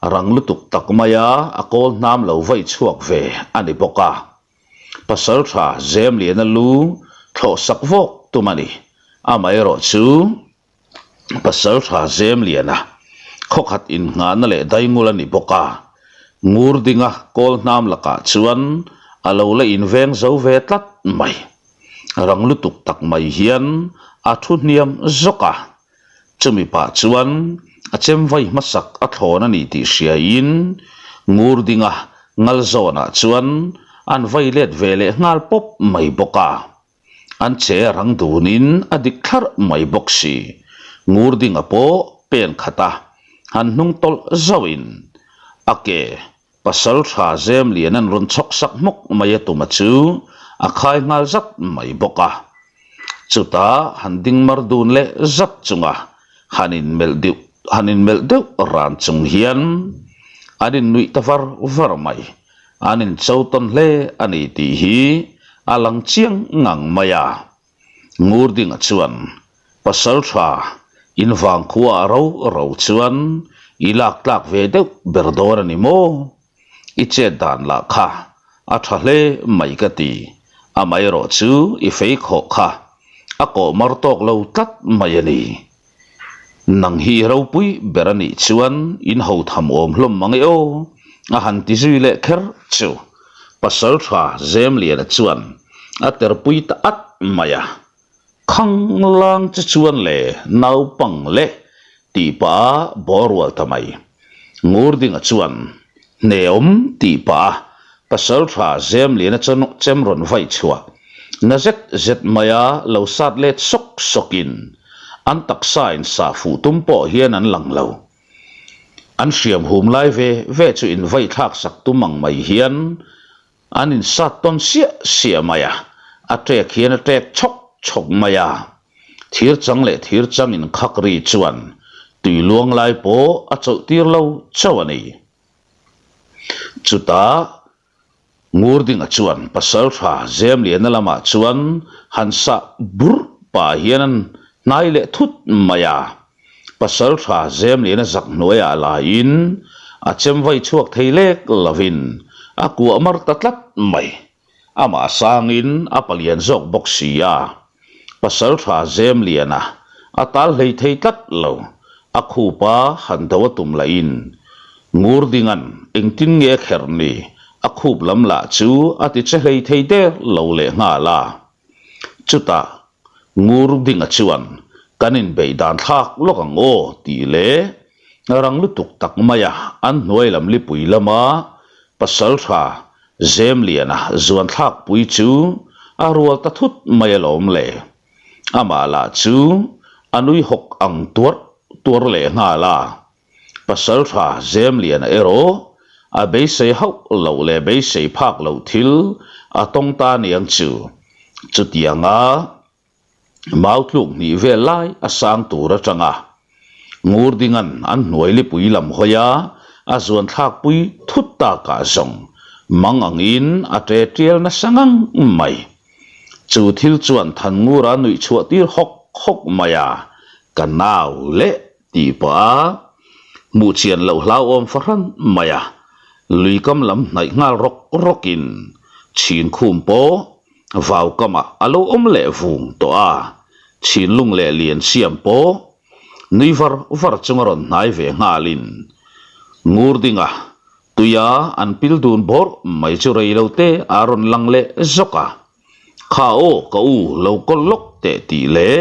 a, rang lutuk tak maia a kawl hnam lo vaih chhuak ve a ni bawk a. Pasaltha Zemliana lu thlawh sak vawk tum a ni. Amaherawh chu Pasaltha Zemliana khawkhat innghahna leh daingul a ni bawk a, Ngurdinga kawl hnam lakah chuan a lo la inveng zo ve tlat mai. Rang lutuk tak mai hian a thu hniam zawk a, chumi pah chuan a chem vai hmasak a thlawn a ni tih hriaiin Ngurdinga ngal zawnah chuan an vai let ve leh nghal pawp mai bawk a. An che rang dunin a dik thlarh mai bawk si. Ngurdinga pawh pen khat a han hnung tawlh zauhin a ke Pasal tha zem lian an rawn chhawk sak hmawk mai a tuma chu a khai nghal zat mai bawk a. Chutah han ding mar dun leh zat chunga han inmelh deuh han inmelh deuh ran chung hian an innuih ta var var mai. An incho tawn hle a ni tih hi a lang chiang ngang mai a. Ngurdinga chuan pasal tha in vangkhua a ro ro chuan i lak tlak ve deuh ber dawn a ni maw? I chet dan lah kha a tha hle mai ka ti, amaherawh chu i fei khawh kha a kawh mar tawk lo tlat mai a ni. Nang hi ropui ber a nih chuan in ho tham awm hlawm mang e aw, a han ti zui leh kher chu. Pasal tha Zemliana chuan a terpui ta at mai a, Khanglang che chuan le naupang le tih pah a bawr rual ta mai. Ngurdinga chuan hneawm tih pah a pasal tha Zemliana chem rawn vaih chhuah na zet zet maia lo sat let sawk sawkin an taksa in sah fuh tum pawh hian an lang lo. An hriam hum lai ve ve chu in vaih thlak sak tum ang mai hian an insat tawn siah siah mai a, a ṭek hian a ṭek chhawk chhawk mai a. Thir chang leh thir chang inkhak ri chuan tui luang lai pawh a chawlh tir lo chauh a ni. Chutah Ngurdinga chuan Pasalṭha Zemliana lamah chuan han sah burh pah hian an hnai leh thut mai a. Pasalṭha Zemliana zak hnuaiah laiin a chem vai chhuak thei lek lovin a kuah mar ta tlat mai. Amah sangin a palian zawk bawk si a. Pasalṭha Zemliana a tal hlei thei tlat lo. A khupa han do a tum lahin Ngurdinga'n engtin nge kher ni a khup lam lah chu a ti che hlei thei der lo leh nghal a. Chutah Ngurdinga chuan kan inbeih dan thlak lawk ang aw tih leh rang lutuk tak maia an hnuai lam lipui lama Pasalṭha Zemliana zuan thlakpui chu a rual ta thut mai alawm le. Amah lah chu a nui hawk ang tuarh tuarh leh nghal a. Pasalṭha Zemliana erawh a beisei hauh loh leh beisei phak loh thil a tawng ta aniang chu. Chutianga mau tluk hnih vel lai a sang tur atanga Ngurdinga'n an hnuai lipui lam hawi a, a zuan thlakpui thut takah zawng mang angin a ṭe ṭial nasa ngang mai. Chu thil chuan Thanngura nuih chhuah tir hawk hawk mai a, ka nau leh tih pah a, hmuh chian loh hlauhawm fahran mai a, lui kam lam hnaih nghal rawk rawkin chhin khum pawh vau kamah a lo awm leh vung tawh a, chhinlung leh lian siam pawh nui var var chunga rawn hnai ve nghalin Ngurdinga tuia an pil dun bawrh mai chu rei lo te a rawn lang leh zawk a, Kha aw ka u lo kawl lawk teh tih leh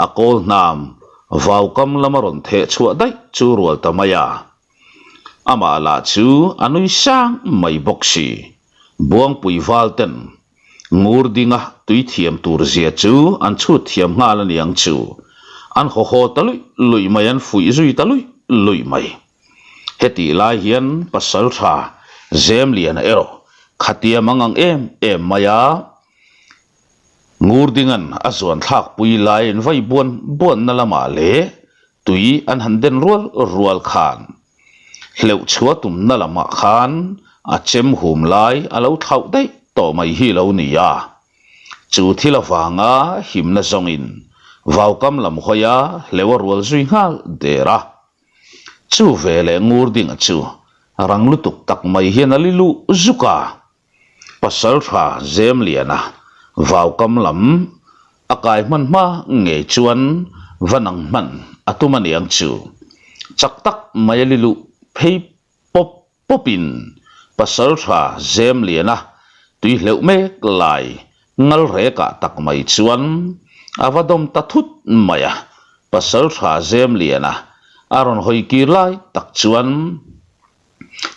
a kawl hnam vau kam lama rawn theh chhuah daih chu rual ta mai a. Amah lah chu a nui sang mai bawk si. Buangpui val ten Ngurdinga tui thiam tur zia chu an chhut thiam nghal a niang chu. An haw haw ta luih luih mai, an fuih zui ta luih luih mai. Hetih lai hian pasaltha Zemliana erawh khatia mang ang em em mai a, Ngurdinga'n a zuan thlak pui lai in vai buan buanna lamah leh tui an han den rual rual khan hleuh chhuah tumna lamah khan a chem hum lai a lo thlauh daih tawh mai hi lo ni a. Chu thil avanga himna zawngin vaukam lam hawia hleuh a rual zui nghal der a. Chu veleh Ngurdinga chu rang lutuk tak mai hian a li luh zuk a. Pasaltha Zemliana vaukam lam a kai hman hma ngei chuan va nang hman a tum a niang chu. Chak tak mai a li luh phei pawp pawpin Pasaltha Zemliana tui hleuh mek lai ngal rekah tak mai chuan a va dawm ta thut mai a. Pasaltha Zemliana a rawn hawi kir lai tak chuan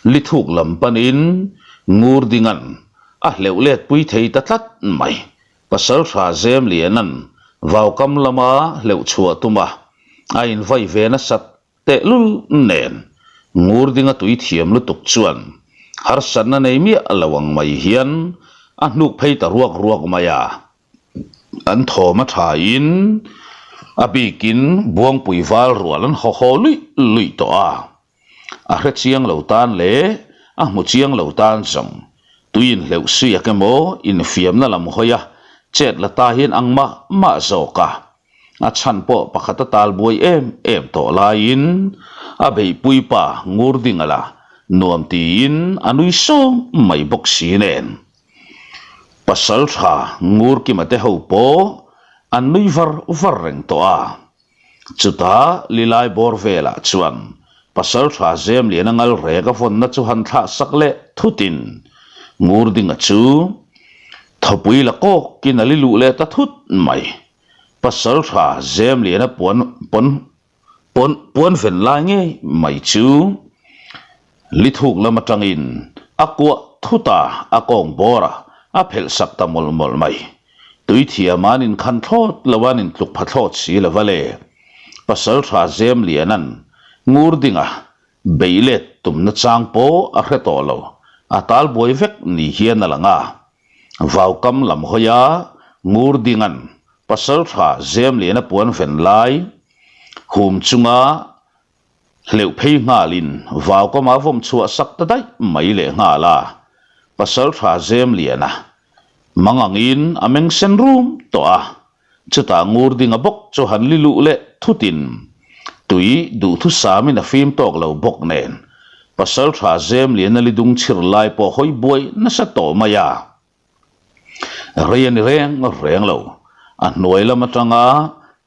Lithuk lam panin Ngurdinga'n a hleuh let pui thei ta tlat mai. Pasaltha Zemliana'n vaukam lama hleuh chhuah tuma a invai ve nasat tehlul nen Ngurdinga tui thiam lutuk chuan harsatna nei miah lo ang mai hian a hnuk phei ta ruak ruak mai a. An thawm a thain a bikin Buangpui val rual an haw haw luih luih tawh a. A hre chiang lo tan leh a hmu chiang lo tan zawng tui inhleuh siak emaw infiamna lam hawi a chet la ta hian ang mah mah zawk a. A chhan pawh pakhat a tal buai em em tawh laiin a beihpui pa Ngurdinga la nuam tiin a nui sawng mai bawk si nen. Pasaltha Ngurkima te ho pawh an nui var var reng tawh a. Chutah Lilai bawr velah chuan Pasaltha Zemliana ngal rek a vawnna chu han thlah sak leh thutin Ngurdinga chu thawpui la kawkin a li luh leh ta thut mai. Pasaltha Zemliana puan pawn pawn puan ven lai ngei mai chu Lithuk lam atangin a kuah thut a, a kawng bawr a, a phelh sak ta mawlh mawlh mai. Tui thiam an inkhan thlawt lo an intluk pha thlawt si lo va le. Pasaltha Zemliana'n Ngurdinga beih let tumna chang pawh a hre tawh lo, a tal buai vek ni hian a lang a. Vaukam lam hawia Ngurdinga'n Pasaltha Zemliana puan ven lai hum chunga Hleuh phei nghalin vaukama vawm chhuah sak ta daih mai leh nghal a, Pasaltha Zemliana mang angin a meng sen rum tawh a, chutah Ngurdinga bawk chu han li luh leh thutin tui duhthusamin a fim tawk lo bawk nen Pasaltha Zemliana li dung chhir lai pawh hawi buai nasa tawh mai a. Rei a ni reng reng lo. A hnuai lam atanga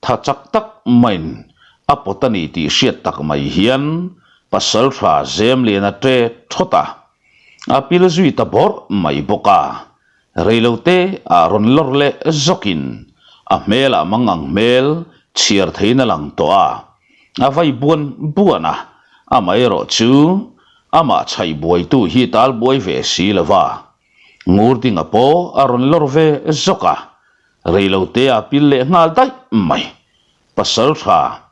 tha chak tak maiin a pawt a ni tih hriat tak mai hian Pasaltha Zemliana ṭe thawt a, a pil zui ta bawrh mai bawk a. Reilote ah rawn lawr leh zawkin a hmelah mangang hmel chhiar theiin a lang tawh a, a vai buan buan a, amaherawh chu amah chhaih buaitu hi tal buai ve si lo va. Ngurdinga pawh a rawn lawr ve zawk a, reilote a pil leh nghal daih mai. Pasaltha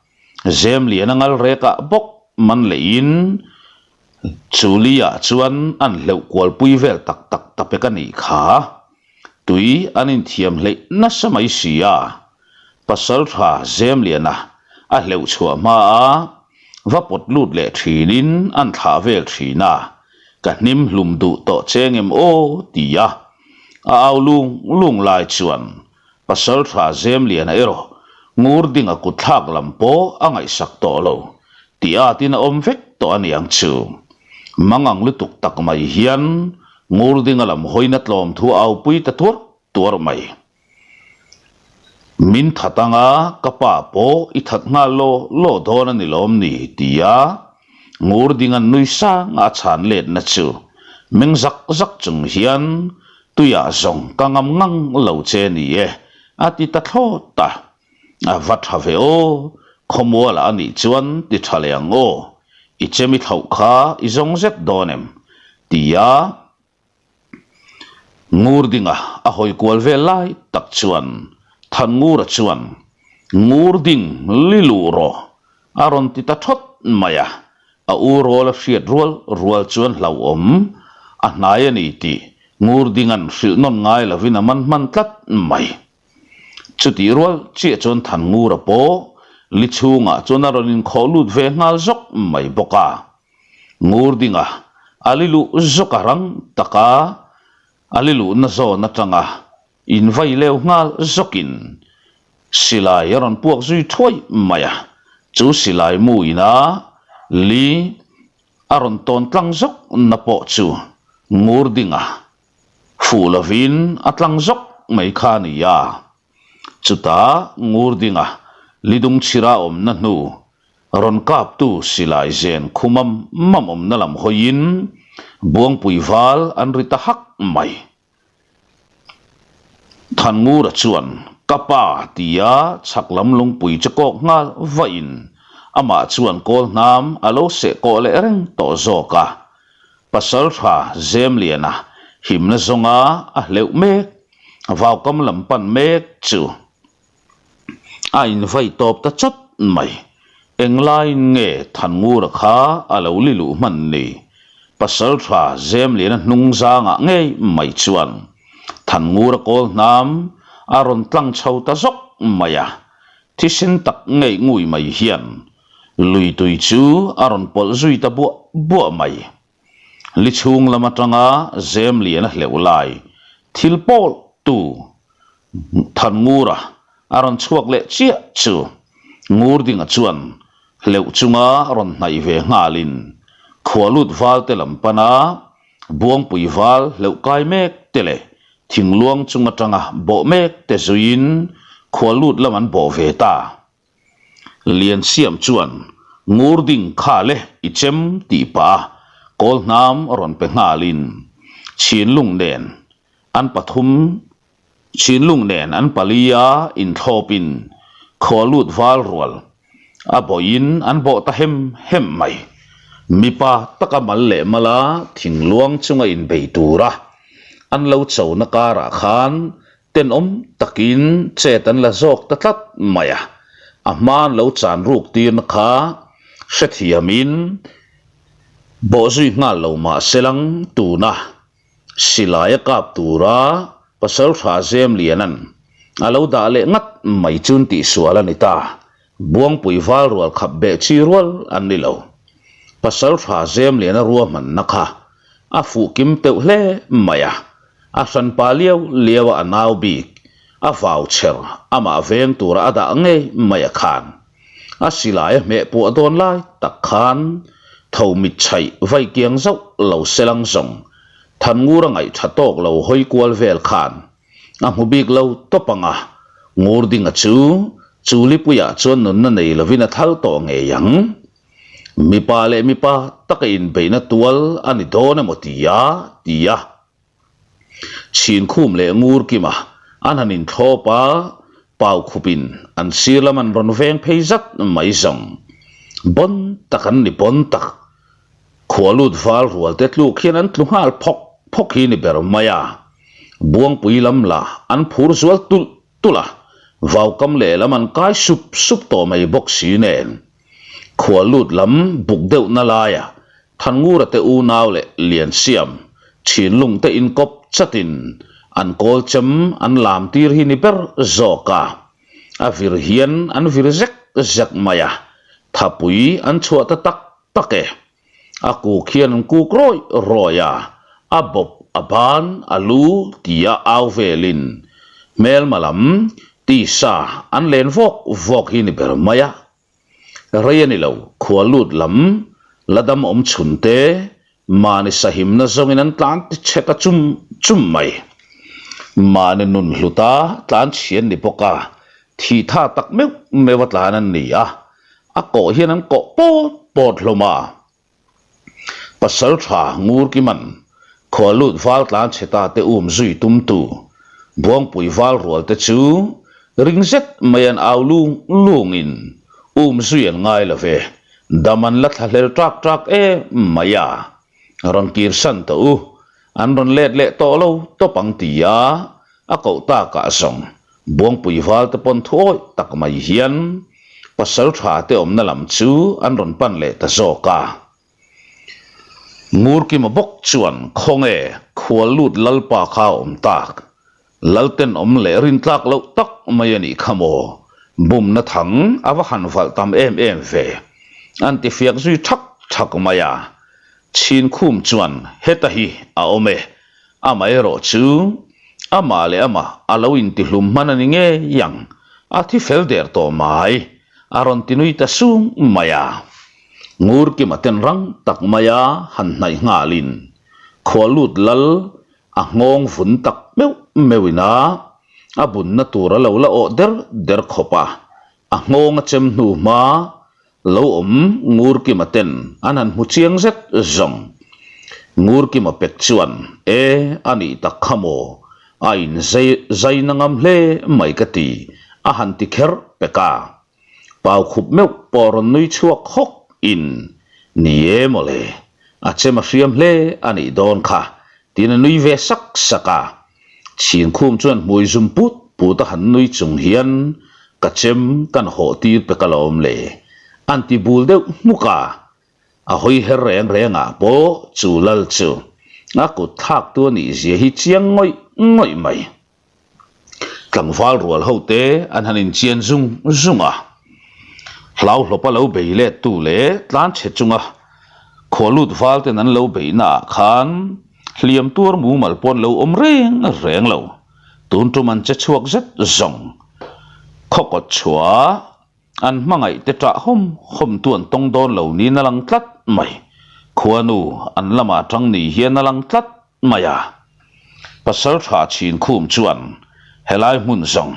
Zemliana ngal rekah bawk man leihin Chulia chuan an hleuh kualpui vel tak tak ta pek a nih kha. Tui an inthiam hleih nasa mai si a. Pasaltha Zemliana a hleuh chhuah hma a va pawt lut leh thinin an thlah vel thin a. Ka hnim hlum duh tawh che ngem aw? ti a, a au lung lung lai chuan Pasaltha Zemliana erawh Ngurdinga kut thlak lam pawh a ngaihsak tawh lo tih atin a awm vek tawh a niang chu. Mangang lutuk tak mai hian Ngurdinga lam hawina tlawm thu a aupui ta tuarh tuarh mai. Min that anga ka pa pawh i that nghal law law dawn a ni lawm ni? tia Ngurdinga'n nui sang a chhan letna chu meng zak zak chung hian tuiah zawng ka ngam ngang lo che ni e a ti ta thlawt a. A va tha ve aw, khawmualah a nih chuan ti tha leh ang aw, i chemi thlauh kha i zawng zet dawn em? tia Ngurdinga a hawi kual vel lai tak chuan Thanngura chuan. Ngurding li luh rawh a rawn ti ta thawt mai a, a u rawl a hriat rual rual chuan hlauhawm a hnai a ni tih Ngurdinga'n hrilh nawn ngai lovin a man hman tlat mai. Chutih rual chiah chuan Thanngura pawh li chhungah chuan a rawn inkhawh lut ve nghal zawk mai bawk a. Ngurdinga a li luh zawk a rang taka a li luhna zawn atanga invai leu nghal zawkin silai a rawn puak zui thuai mai a, chu silai mu ina li a rawn tawn tlang zawk na pawh chu Ngurdinga fuh lovin a tlang zawk mai kha a ni a. Chutah Ngurdinga lidung chhira awmna hnu rawn kaptu silai zen khu mam mam awmna lam hawiin Buangpui val an ri ta hak mai. Thanngura chuan ka pa tia chhak lam lungpui chu kawk nghal vahin amah chuan kawl hnam a lo seh kawh leh reng tawh zawk a. Pasaltha Zemliana himna zawnga a hleuh mek Vaukam lam pan mek chu a invai tawp ta chawt mai. Englaiin nge Thanngura kha a lo li luh hman ni? Pasaltha Zemliana hnung zangah ngei mai chuan Thanngura kawl hnam a rawn tlang chho ta zawk mai a, thisen tak ngei ngui mai hian lui tui chu a rawn pawlh zui ta buah buah mai. Li chhung lam atanga zem lian a hleuh lai thil pawl tu Thanngura a rawn chhuak leh chiah chu Ngurdinga chuan hleuh chunga rawn hnaih ve nghalin Khualut val te lam pana Buangpui val hleuh kai mek te leh thingluang chung atanga bawh mek te zuiin Khualut lam an bawh ve ta. Liansiam chuan Ngurding kha le i chem tih pah a kawl hnam rawn pe nghalin Chinlung nen an pathum Chinlung nen an pali a inthlawpin khua lut val rual a bawhin an bawh ta hem hem mai. Mipa taka mal leh mala thingluang chunga inbei tura an lo chona karah khan Tenawm takin chet an la zawk ta tlat mai a, a hma an lo chan ruk tirna kha hrethiamin bawhzui nghal lo mah se lang tuna silai a kap tura Pasaltha Zemliana'n a lo dah leh ngat mai chun tihsual a ni ta. Buangpui val rual khap beh chi rual an ni lo. Pasaltha Zemliana ruahmanna kha a fuh kim teuh hle mai a, a hranpa liau liau a a nau bik, a vau chher amah veng tura a dah ngei mai a khan. A silai a hmeh puah dawn lai tak khan tho mit chhaih vai kiang zauh lo selang zawng Thanngura ngaih tha tawk lo hawi kual vel khan a hmu bik lo tawp ang a, Ngurdinga chu chu lipuiah chuan nunna nei lovin a thal tawh ngei ang. Mipa leh mipa taka inbeihna tual a ni dawn emaw tia ti a. Chhinkhum leh Ngurkima an han inthlawp a, Paukhupin an sir lam an rawn veng phei zat mai zawng. Bawn tak an ni bawn tak. Khualut val rual te tluk hian an tlu nghal phawk phawk hi ni ber mai a. Buangpui lam la an phur zual tulh tulh a, vaukam lehlam an kai sup sup tawh mai bawk si nen. Khualut lam buk deuh na laia Thanngura te unau leh Liansiam thinlung te inkawp chatin an kawl chem an lam tir hi ni ber zawk a. A vir hian an vir zek zek mai a, thapui an chhuah ta tak tak e. A kuk hian an kuk rawih rawih a, a bawp, a ban, a lu tia au velin hmelma lam tisa an len vawk vawk hi ni ber mai a. Rei a ni lo, khua lut lam la dam awm chhun te mahni sahimna zawngin an tlan ti chhe ta chum chum mai. Mahni nun hluta tlan chhian ni bawk a, thih tha tak meuh meuh a tlan an ni a, a kawh hian an kawh pawt pawt hlawm a. Pasal tha Ngurkiman khua lut val tlan chhe ta te um zui tumtu Buangpui val rual te chu ring zet mai an au lung lungin um zui an ngai lo ve, dam an la thlahlel ṭak ṭak em mai a, rawn kir san tawh u, an rawn let leh tawh lo tawp ang tia a koh takah zawng. Buangpui val te pawn thuawih tak mai hian pasaltha te awmna lam chu an rawn pan leh ta zawk a. Ngurkima bawk chuan khawnge khual lut lalpa kha a awm tak, Lalten awm leh rintlak loh tak mai a nih kha maw? Bumna thang a va han valh tam em em ve. An ti fiak zui thak thak mai a. Chhinkhum chuan heta hi a awm e. Amaherawh chu amah leh amah a lo intihlum hman a ni ngei ang, a thi fel der tawh mai, a rawn ti nui ta sung mai a. Ngurkima ten rang tak maia han hnaih nghalin Khualut lal a nghawng vun tak meuh meuhin a a bunna tur a lo la awh der der khawp a, a nghawng a chem hnu hma lo awm Ngurkima ten an han hmu chiang zet zawng. Ngurkima pek chuan, E, a nih tak kha maw? A in zai zai na ngam hle mai ka ti, a han ti kher pek a. Pau khup meuh pawh rawn nui chhuak hawk in, Ni e mawle, a chem a hriam hle a nih dawn kha, tiin a nui ve sak sak a. Chhinkhum chuan hmui zum put put a han nui chung hian, Ka chem kan hawh tir pek alawm le, an ti bul deuh hmuk a. A hawi her reng rengah pawh chu lal chu a kut thlak tu a nih zia hi chiang ngawih ngawih mai. Tlangval rual ho te an han inchian zung zung a, hlauhlawpa lo bei let tu leh tlanchhe chunga khualut val ten an lo beihna ah khan hliam tuar mumal pawn lo awm reng reng lo, tun tum an che chhuak zet zawng. Khawkawt chhuah An hmangaih te ṭah hawm hawm tu an tawng dawn lo niin a lang tlat mai. Khuanu an lamah ṭang ni hian a lang tlat mai a. Pasalṭha Chhinkhum chuan helai hmun zawng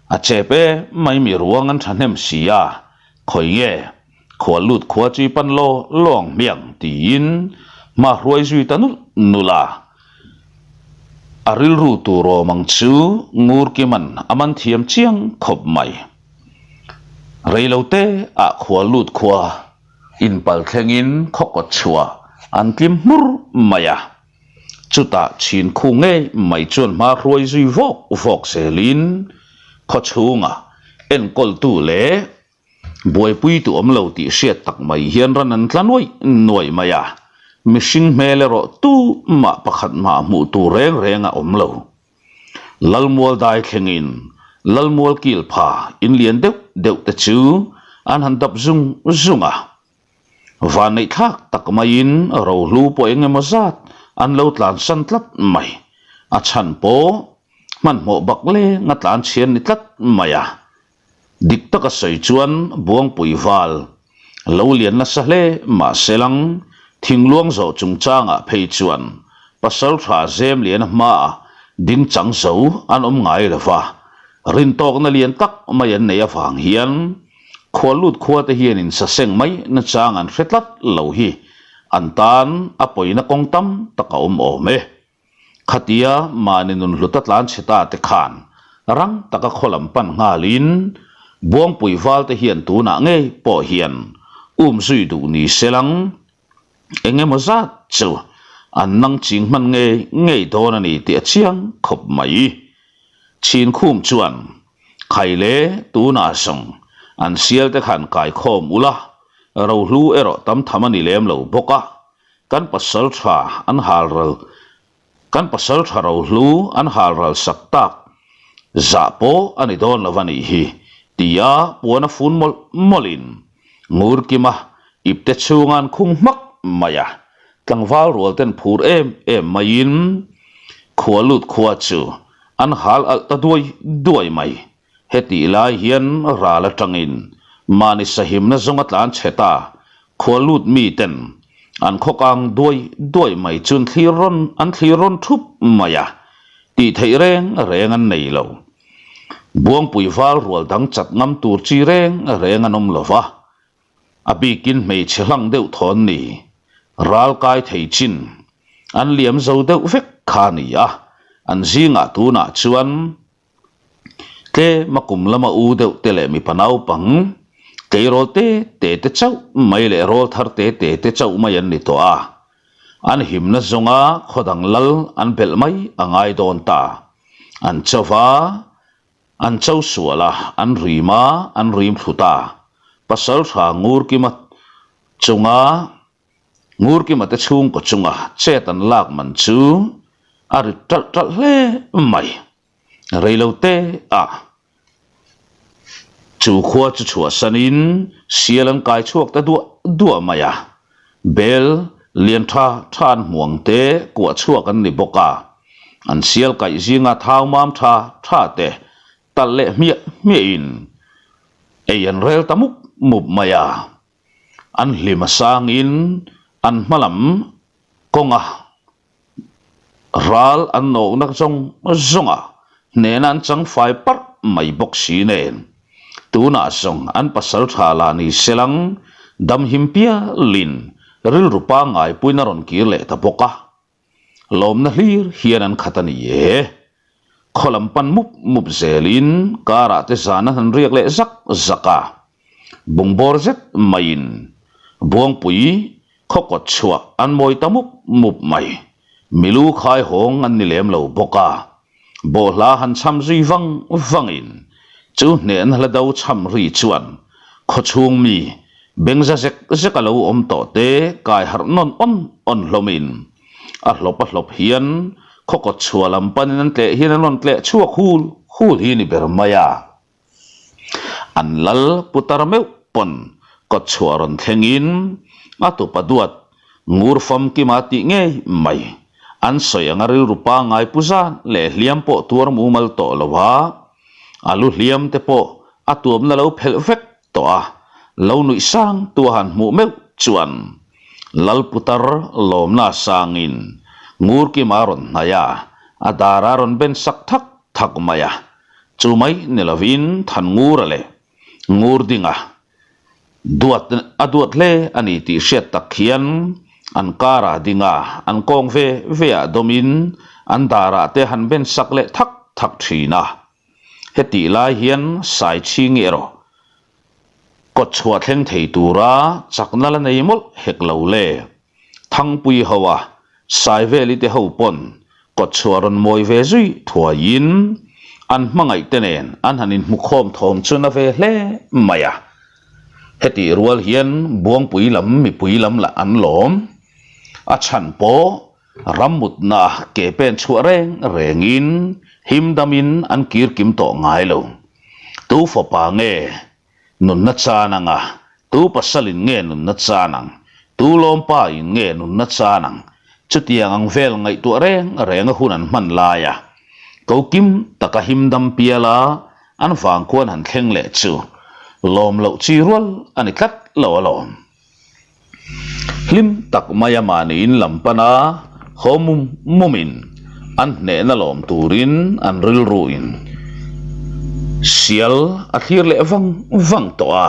a chep e mai mi ruang an ṭhahnem si a, khawi nge khual lut khua chu i pan law law ang hmiang tiin hma hruai zui ta nulh nulh a. A rilru tur awm ang chu Ngurkiman a man thiam chiang khawp mai. Reilote ah khua lut khua inpal thlengin khaw kawt chhuah an tlim hmur mai a. Chutah chhin khu ngei mai chuan hma hruai zui vawk vawk zelin khaw chhungah enkawltu leh buaipui tu awm lo tih hriat tak mai hian ran an tla nuaih nuaih mai a. Mihring hmel erawh tumah pakhat mah hmuh tur reng reng a awm lo. Lalmual dai thlengin Lalmual kil pha in lian deuh deuh te chu an han dap zung zung a. Vanneih thlak tak maiin rohlu pawh eng emaw zat an lo tlansan tlat mai. A chhan pawh hmanhmawh bak leng a tlan chhian ni tlat mai a. Dik taka sawi chuan Buangpui val lo lian nasa hle mahse lang thingluang zawh chungchangah phei chuan pasaltha zem lian a hmaah ding chang zo an awm ngai lo va, rintawkna lian tak mai an neih avang hian khualut khuate hian insaseng mai nachang an hre tlat lo hi an tan a pawina kawng tam tak a awm awm e. Khatia mahni nun hluta tlan chhe ta te khan rang taka khaw lam pan nghalin Buangpui val te hian tunah ngei pawh hian um zui duh ni se lang eng emaw zat chu an nang ching hman ngei ngei dawn a ni tih a chiang khawp mai. Chhinkhum chuan Khaile tunah zawng an sial te khan kaikhawm ula rohlu erawh tam tham a ni lem lo bawk a, Kan pasal tha an hal ral Kan pasal tha rohlu an hal ral sak tak zah pawh a ni dawn lo a nih hi tia puan a fun mawlh mawlhin Ngurkima ipte chhunga an khung hmak mai a, tlangval rual ten phur em em maiin khua lut khua chu an hal alh ta duai duai mai. Hetih lai hian ral atangin mahni sahimna zawnga tlan chhe ta khua lut miten an khaw kang duai duai mai chu an thlir rawn an thlir rawn thup mai a, tih theih reng reng an nei lo. Buangpui val rual dang chat ngam tur chi reng reng an awm lo va, a bikin hmeichhe hlang deuh thawn ni, ral kai thei chin an liam zo deuh vek kha a ni a, an zingah tunah chuan Tlem a kum lama u deuh te leh mipa naupang tleirawl te te te chauh mai leh rawl thar te te te chauh mai an ni tawh a, an himna zawnga khaw dang lal an belh mai a ngai dawn ta. An chauh va. An cho sual a, an rim a, an rim thlu ta. Pasaltha Ngurkima chunga Ngurkima te chhungkaw chunga chet an lak man chu a rit ṭalh ṭalh hle mai. Reilo te ah chu khua chu chhuahsanin sial an kai chhuak ta duah duah mai a, bel lian tha tha an hmuang te kuah chhuak an ni bawk a, an sial kaih zinga thau mam tha tha te talh leh hmiah hmiahin ei an rel ta mup mup mai a. An hlim a sangin an hma lam kawnga ral an nawkna zawng zawnga hnehna an chang fai parh mai bawk si nen tunah zawng an pasal tha lah ni selang damhim pialin rilru pangngai puiin a rawn kir leh ta bawk a. Lawmna hlir hian an khat a ni e. Khaw lam pan mup mup zelin karah te zan an han riak leh zak zak a. Bungbawr zet maiin Buangpui khaw kawt chhuah an mawi ta mup mup mai. Milu khai hawng an ni lem lo bawk a. Bawhhla han cham zui vang vangin chu hnehna hla do cham ri chuan khaw chhung mi bengza zek zek a lo awm tawh te kai harh nawn awn awn hlawmin a hlawp a hlawp hian khaw kawt chhuah lam panin an tleh hian an rawn tleh chhuak hul hul hi ni ber mai a. An lal putar meuh pawn kawt chhuah rawn thlengin a tupa duat ngur famkima tih ngei mai an sawi anga rilru pangngai pu zan leh hliam pawh tuar mumal tawh lo a, a lu hliam te pawh a tuamna lo phelh vek tawh a, lo nuih sang tu a han hmuh meuh chuan lal putar lawmna sangin ngurkima rawn hnaih a, a dar a rawn ben sak thak thak mai a. Chu mai ni lovin Thanngura leh Ngurdinga duat a duat hle a ni tih hriat tak hian an karah dinga an kawng ve ve ah dawmin an darah te han ben sak leh thak thak thin a. Hetih lai hian Saichhingi erawh kawt chhuah thleng thei tura chakna la nei mawlh hek lo le. Thangpui ho a, Saiveli te ho pawn kawtchhuah rawn mawi ve zui thuaiin an hmangaih te nen an han inhmukhawm thawm chu na ve hle mai a. Hetih rual hian Buangpui lam mipui lam lah an lawm. A chhan pawh rammutna ke pen chhuah reng rengin him damin an kir kim tawh ngai lo. Tu fapa nge Nunna chan ang a, tu pasalin nge nunna chan ang, tu lawmpa in nge nunna chan ang, chutiang ang vel ngaihtuah reng reng a hun an hman lai a, ko kim taka him dam pial a an vangkhuan han thleng leh chu lawm loh chi rual a ni tlat lo alawm. Hlim tak maia mahni in lam pan a, haw mum mumin an hnehna lawm turin an rilru in sial a thlir leh vang vang tawh a.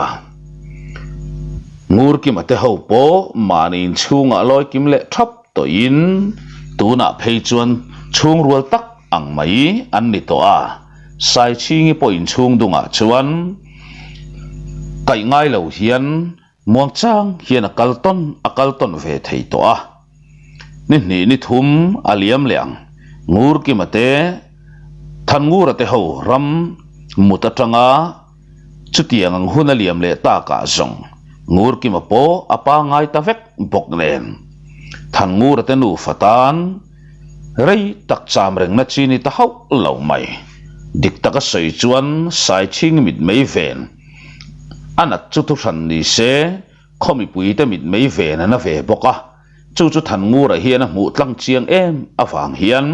Ngurkima te ho pawh mahni in chhungah lawi kim leh thap tawhin tunah phei chuan chhungrual tak ang mai an ni tawh a, Saichhingi pawh inchhung dungah chuan kaih ngai lo hian Muangchang hian a kal tawn a kal tawn ve thei tawh a. Ni hnih ni thum a liam leh ang. Ngurkima te, Thanngura te ho ram mut atanga chutiang ang hun a liam leh takah zawng Ngurkima pawh a pangngai ta vek bawk nen. Thanngura te nufa tan rei tak cham rengna chi ni ta hauh lo mai. Dik taka sawi chuan Saichhingi mitmei ven A nat chu thuhran ni se, khaw mipuite mitmei ven a na ve bawk a, chu chu Thanngura hian a hmuh tlang chiang em avang hian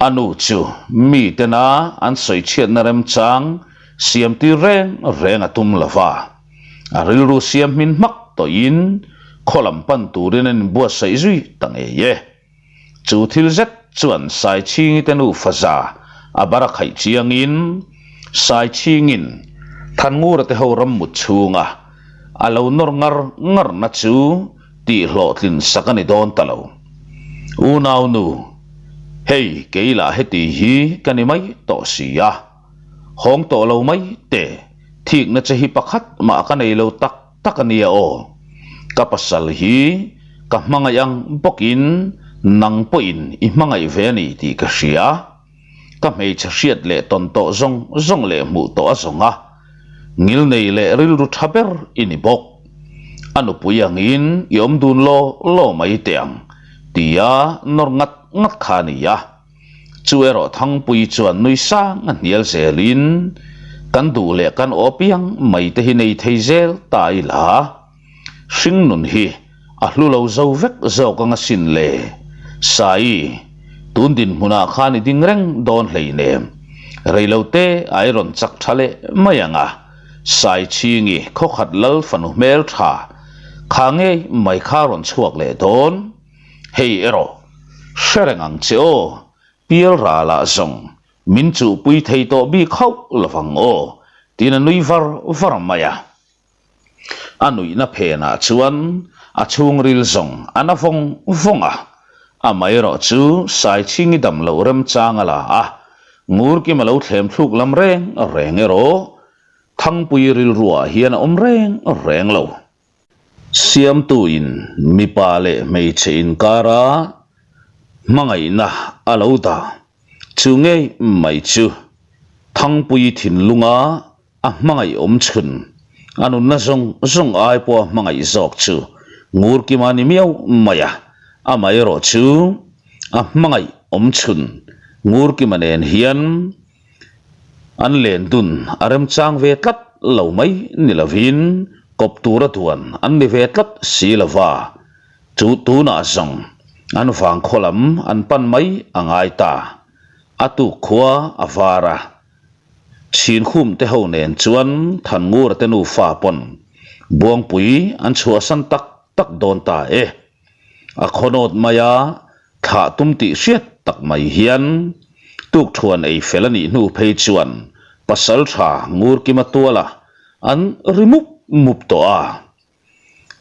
a nu chu mi tena an sawi chhiatna remchang siam tir reng reng a tum lo va, a rilru siam hmin hmak tawhin khaw lam pan turin an inbuatsaih zui ta ngei e. Chu thil zet chuan Saichhingi te nufa za a bar a khaih chiangin Saichhingin Thanngura te ho ram mut chhunga a lo nawr ngar ngarna chu tih hlawhtlin sak a ni dawn ta lo. Unau nu, hei kei lah heti hi ka ni mai tawh si a, hawng tawh lo mai teh, thikna che hi pakhat mah ka nei lo tak tak a nia aw. Ka pasal hi ka hmangaih ang bawkin nang pawhin i hmangaih ve a ni tih ka hria. Ka hmeichhe hriat leh tawn tawh zawng zawng leh hmuh tawh a zawng a, ngilnei leh rilru tha ber i ni bawk. A nupui angin i awm dun law law mai teh ang, tia nawr ngat ngat kha a ni a. Chu erawh Thangpuii chuan nui sang a hnial zelin, Kan duh leh kan aw piang mai te hi nei thei zel ta ila. Hringnun hi a hlu lo zo vek zawk anga sin le. Saii, tun dinhmunah khan i ding reng dawn hleinem. Reilote a i rawn chak tha leh mai ang a. Saichhingi khawkhat lal fanu hmel tha kha ngei mai kha rawn chhuak leh dawn. Hei erawh, hre reng ang che aw, pial ralah zawng min chuhpui thei tawh bik hauh lovang aw, tiin a nui var var mai a. A nuihna phenah chuan a chhungril zawng a na vawng vawng a, amaherawh chu Saichhingi dam loh remchang a la a, Ngurkima lo thlem thluk lam reng reng erawh Thangpui rilruah hian a awm reng reng lo. Siamtuin mipa leh hmeichhe inkara hmangaihna a lo dah chu ngei mai chu Thangpui thinlunga A hmangaih awm chhun, a nunna zawng zawng ai pawha hmangaih zawk chu Ngurkima ni miau mai a, amaherawh chu a hmangaih awm chhun Ngurkima nen hian an len dun a remchang ve tlat lo mai ni lovin kawp tura duan an ni ve tlat si lova, chu tunah zawng an vangkhaw lam an pan mai a ngai ta, a tuk khua a var a. Chhinkhum te ho nen chuan Thanngura te nufa pawn Buangpui an chhuahsan tak tak dawn ta e. A khawnawt mai a, thlah tum tih hriat tak mai hian tukthuan ei fel a nih hnu phei chuan Pasaltha Ngurkima tuala an ri mup mup tawh a.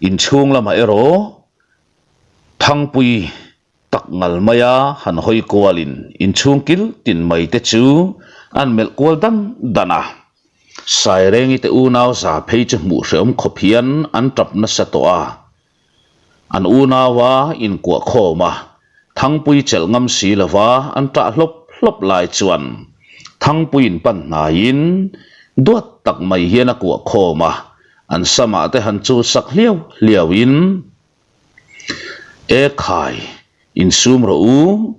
Inchhung lamah erawh Thangpui Tak ngal maia han hawi kualin inchhung kil tin mai te chu an melh kual dan dan a. Sairengi te unau za phei chu hmuh hreawm khawp hian an tap nasa tawh a. An unaua inkuah khawm a, Thangpui chelh ngam si lova an tah hlawp hlawp lai chuan Thangpuiin pan hnaiin duat tak mai hian a kuah khawm a, an samah te han chul sak hliau hliauin, E khai, insum rawh u,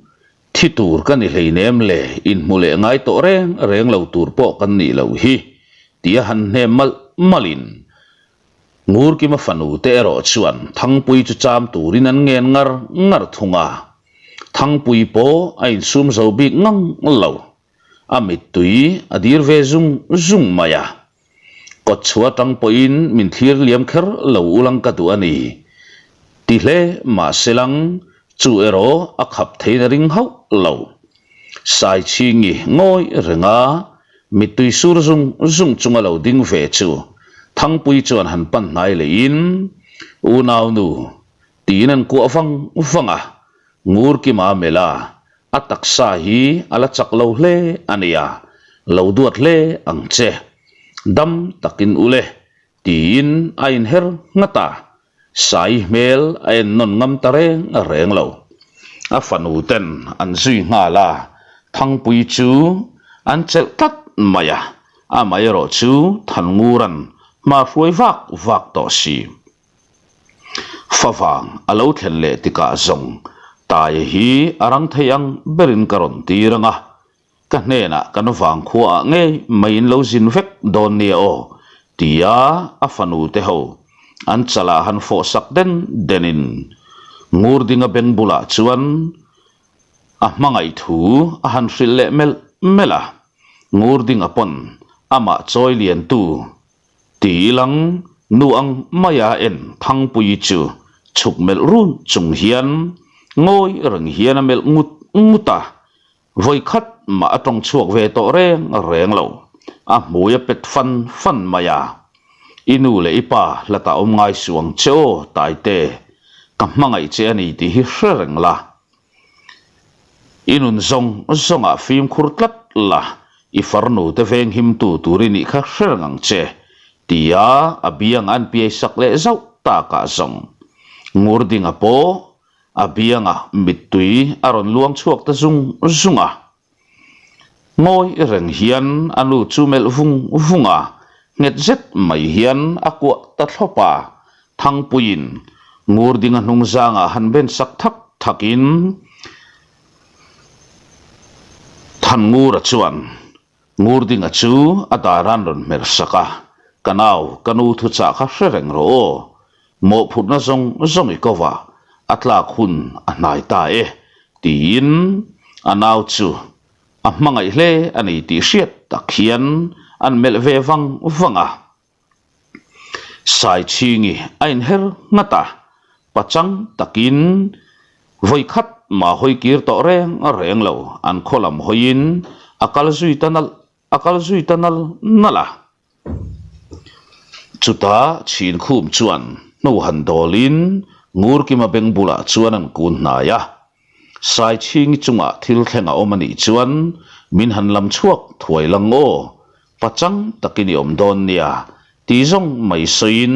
thi tur ka ni hleinem le, inhmu leh ngai tawh reng reng lo tur pawh kan nih loh hi, tia han hnem malh malhin Ngurkima fanu te erawh chuan Thangpui chu cham turin an ngen ngar ngar thung a, Thangpui pawh a insum zo bik ngang lo, a mittui a dir ve zung zung mai a. Kawt chhuah atang pawhin min thlir liam kher lo ulang ka duh a ni. Ti hle mahse lang, chu erawh a khap theiin a ring hauh lo. Saichhingi ngawi renga mittui sur zung zung chunga lo ding ve chu Thangpui chuan han pan hnai lehin, Unaunu, tiin an kuah vang vang a, Ngurkima melh a, A taksa hi a la chak lo hle a nia, lo duat hle ang che. Dam takin u le, tiin a inher nghat a, Sai hmel a en nawn ngam ta reng reng lo. A fanu ten an zui nghal a, Thangpui chu an chelh tlat mai a, amaherawh chu Thanngura'n hma hruai vak vak tawh si. Favang a lo thlen leh tikah zawng Taia hi a rang thei ang berin ka rawn tir ang a, ka hnenah kan vangkhuaah ngei mai in lo zin vek dawn nia aw tia a fanu te ho an chalah han fawh sak den denin Ngurdinga beng bulah chuan a hmangaih thu a han hrilh leh melh melh a, Ngurdinga pawn amah chawi liantu Ti ilang, nu ang maia en Thangpuii chu chhuk melh run chung hian ngawi reng hian a melh ngut ngut a, vawi khat mah a tawng chhuak ve tawh reng reng lo, a hmui a pet fan fan mai a. I nu leh i pa hlatah awm ngai suh ang che aw Taite, ka hmangaih che a ni tih hi hre reng la. I nun zawng zawngah fimkhur tlat la, i farnu te venghimtu tur i nih kha hre reng ang che, tia a biang an piai sak leh zauh takah zawng. Ngurdinga pawh a biangah mittui a rawn luang chhuak ta zung zung a. Ngawi reng hian a nu chu melh vung vung a, nghet zet mai hian a kuah ta thlawp a, Thangpuiin Ngurdinga hnungzangah han ben sak thak thakin Thanngura chuan Ngurdinga chu a daran rawn hmer sak a, Ka nau, ka nu thuchah kha hre reng rawh aw, mawhphurhna zawng zawng i ko va, a tlak hun a hnai ta e, tiin a nau chu a hmangaih hle a ni tih hriat tak hian an melh ve vang vang a. Saichhingi a inher nghat a, pachang takin vawi khat mah hawi kir tawh reng reng lo, an khaw lam hawiin a kal zui ta nalh a kal zui ta nal nalh a. Chutah Chhinkhum chuan hnu han dawlin Ngurkima beng bulah chuan an kun hnai a. Saichhingi chungah thil thleng a awm a nih chuan min han lam chhuak thuai lang aw, pachang takin i awm dawn nia ti zawng mai sawiin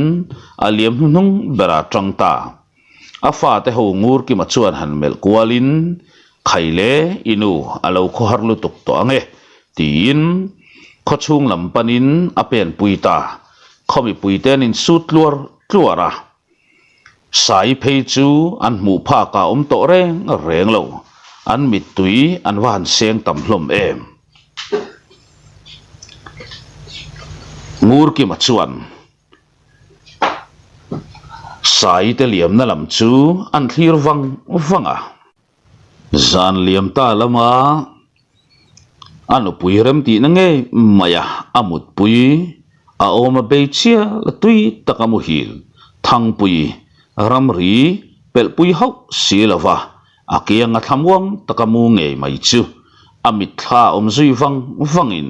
a liam hnuhnung berah a tang ta. A fate ho Ngurkima chuan han melh kualin Khaile i nu a lo khawhar lutuk tawh ang e tiin khawchhung lam panin a penpui ta. Khaw mipuite an insut tluar tluar a. Sai phei chu an hmuh phak a awm tawh reng reng lo. An mittui an va han seng tam hlawm em. Ngurkima chuan Sai te liamna lam chu an thlir vang vang a. Zan liam ta lama a nupui remtihna ngei mai a, a mutpui a awm a bei chial a tui tak a muhil Thangpui ramri pelhpui hauh si lova a kianga thlamuang taka mu ngei mai chu a mitthla awm zui vang vangin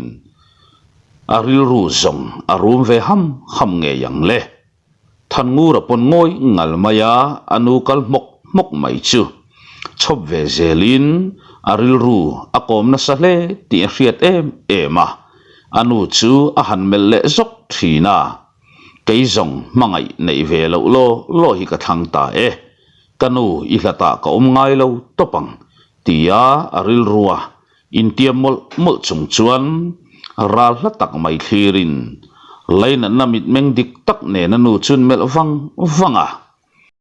a rilru zawng a rum ve ham ham ngei ang le. Thanngura pawn ngawi ngal mai a, a nu kal hmawk hmawk mai chu chhawp ve zelin a rilru a kawm nasa hle tih a hriat em em a, a nu chu a han melh leh zawk thin a, Kei zawng hmangaih neih ve loh law law hi ka thlang ta e, ka nu i hlatah ka awm ngai lo tawp ang tia a rilrua Intiam mawlh mawlh chung chuan ral hla tak mai thlirin Lainatna mitmeng dik tak nen a nu chun melh vang vang a.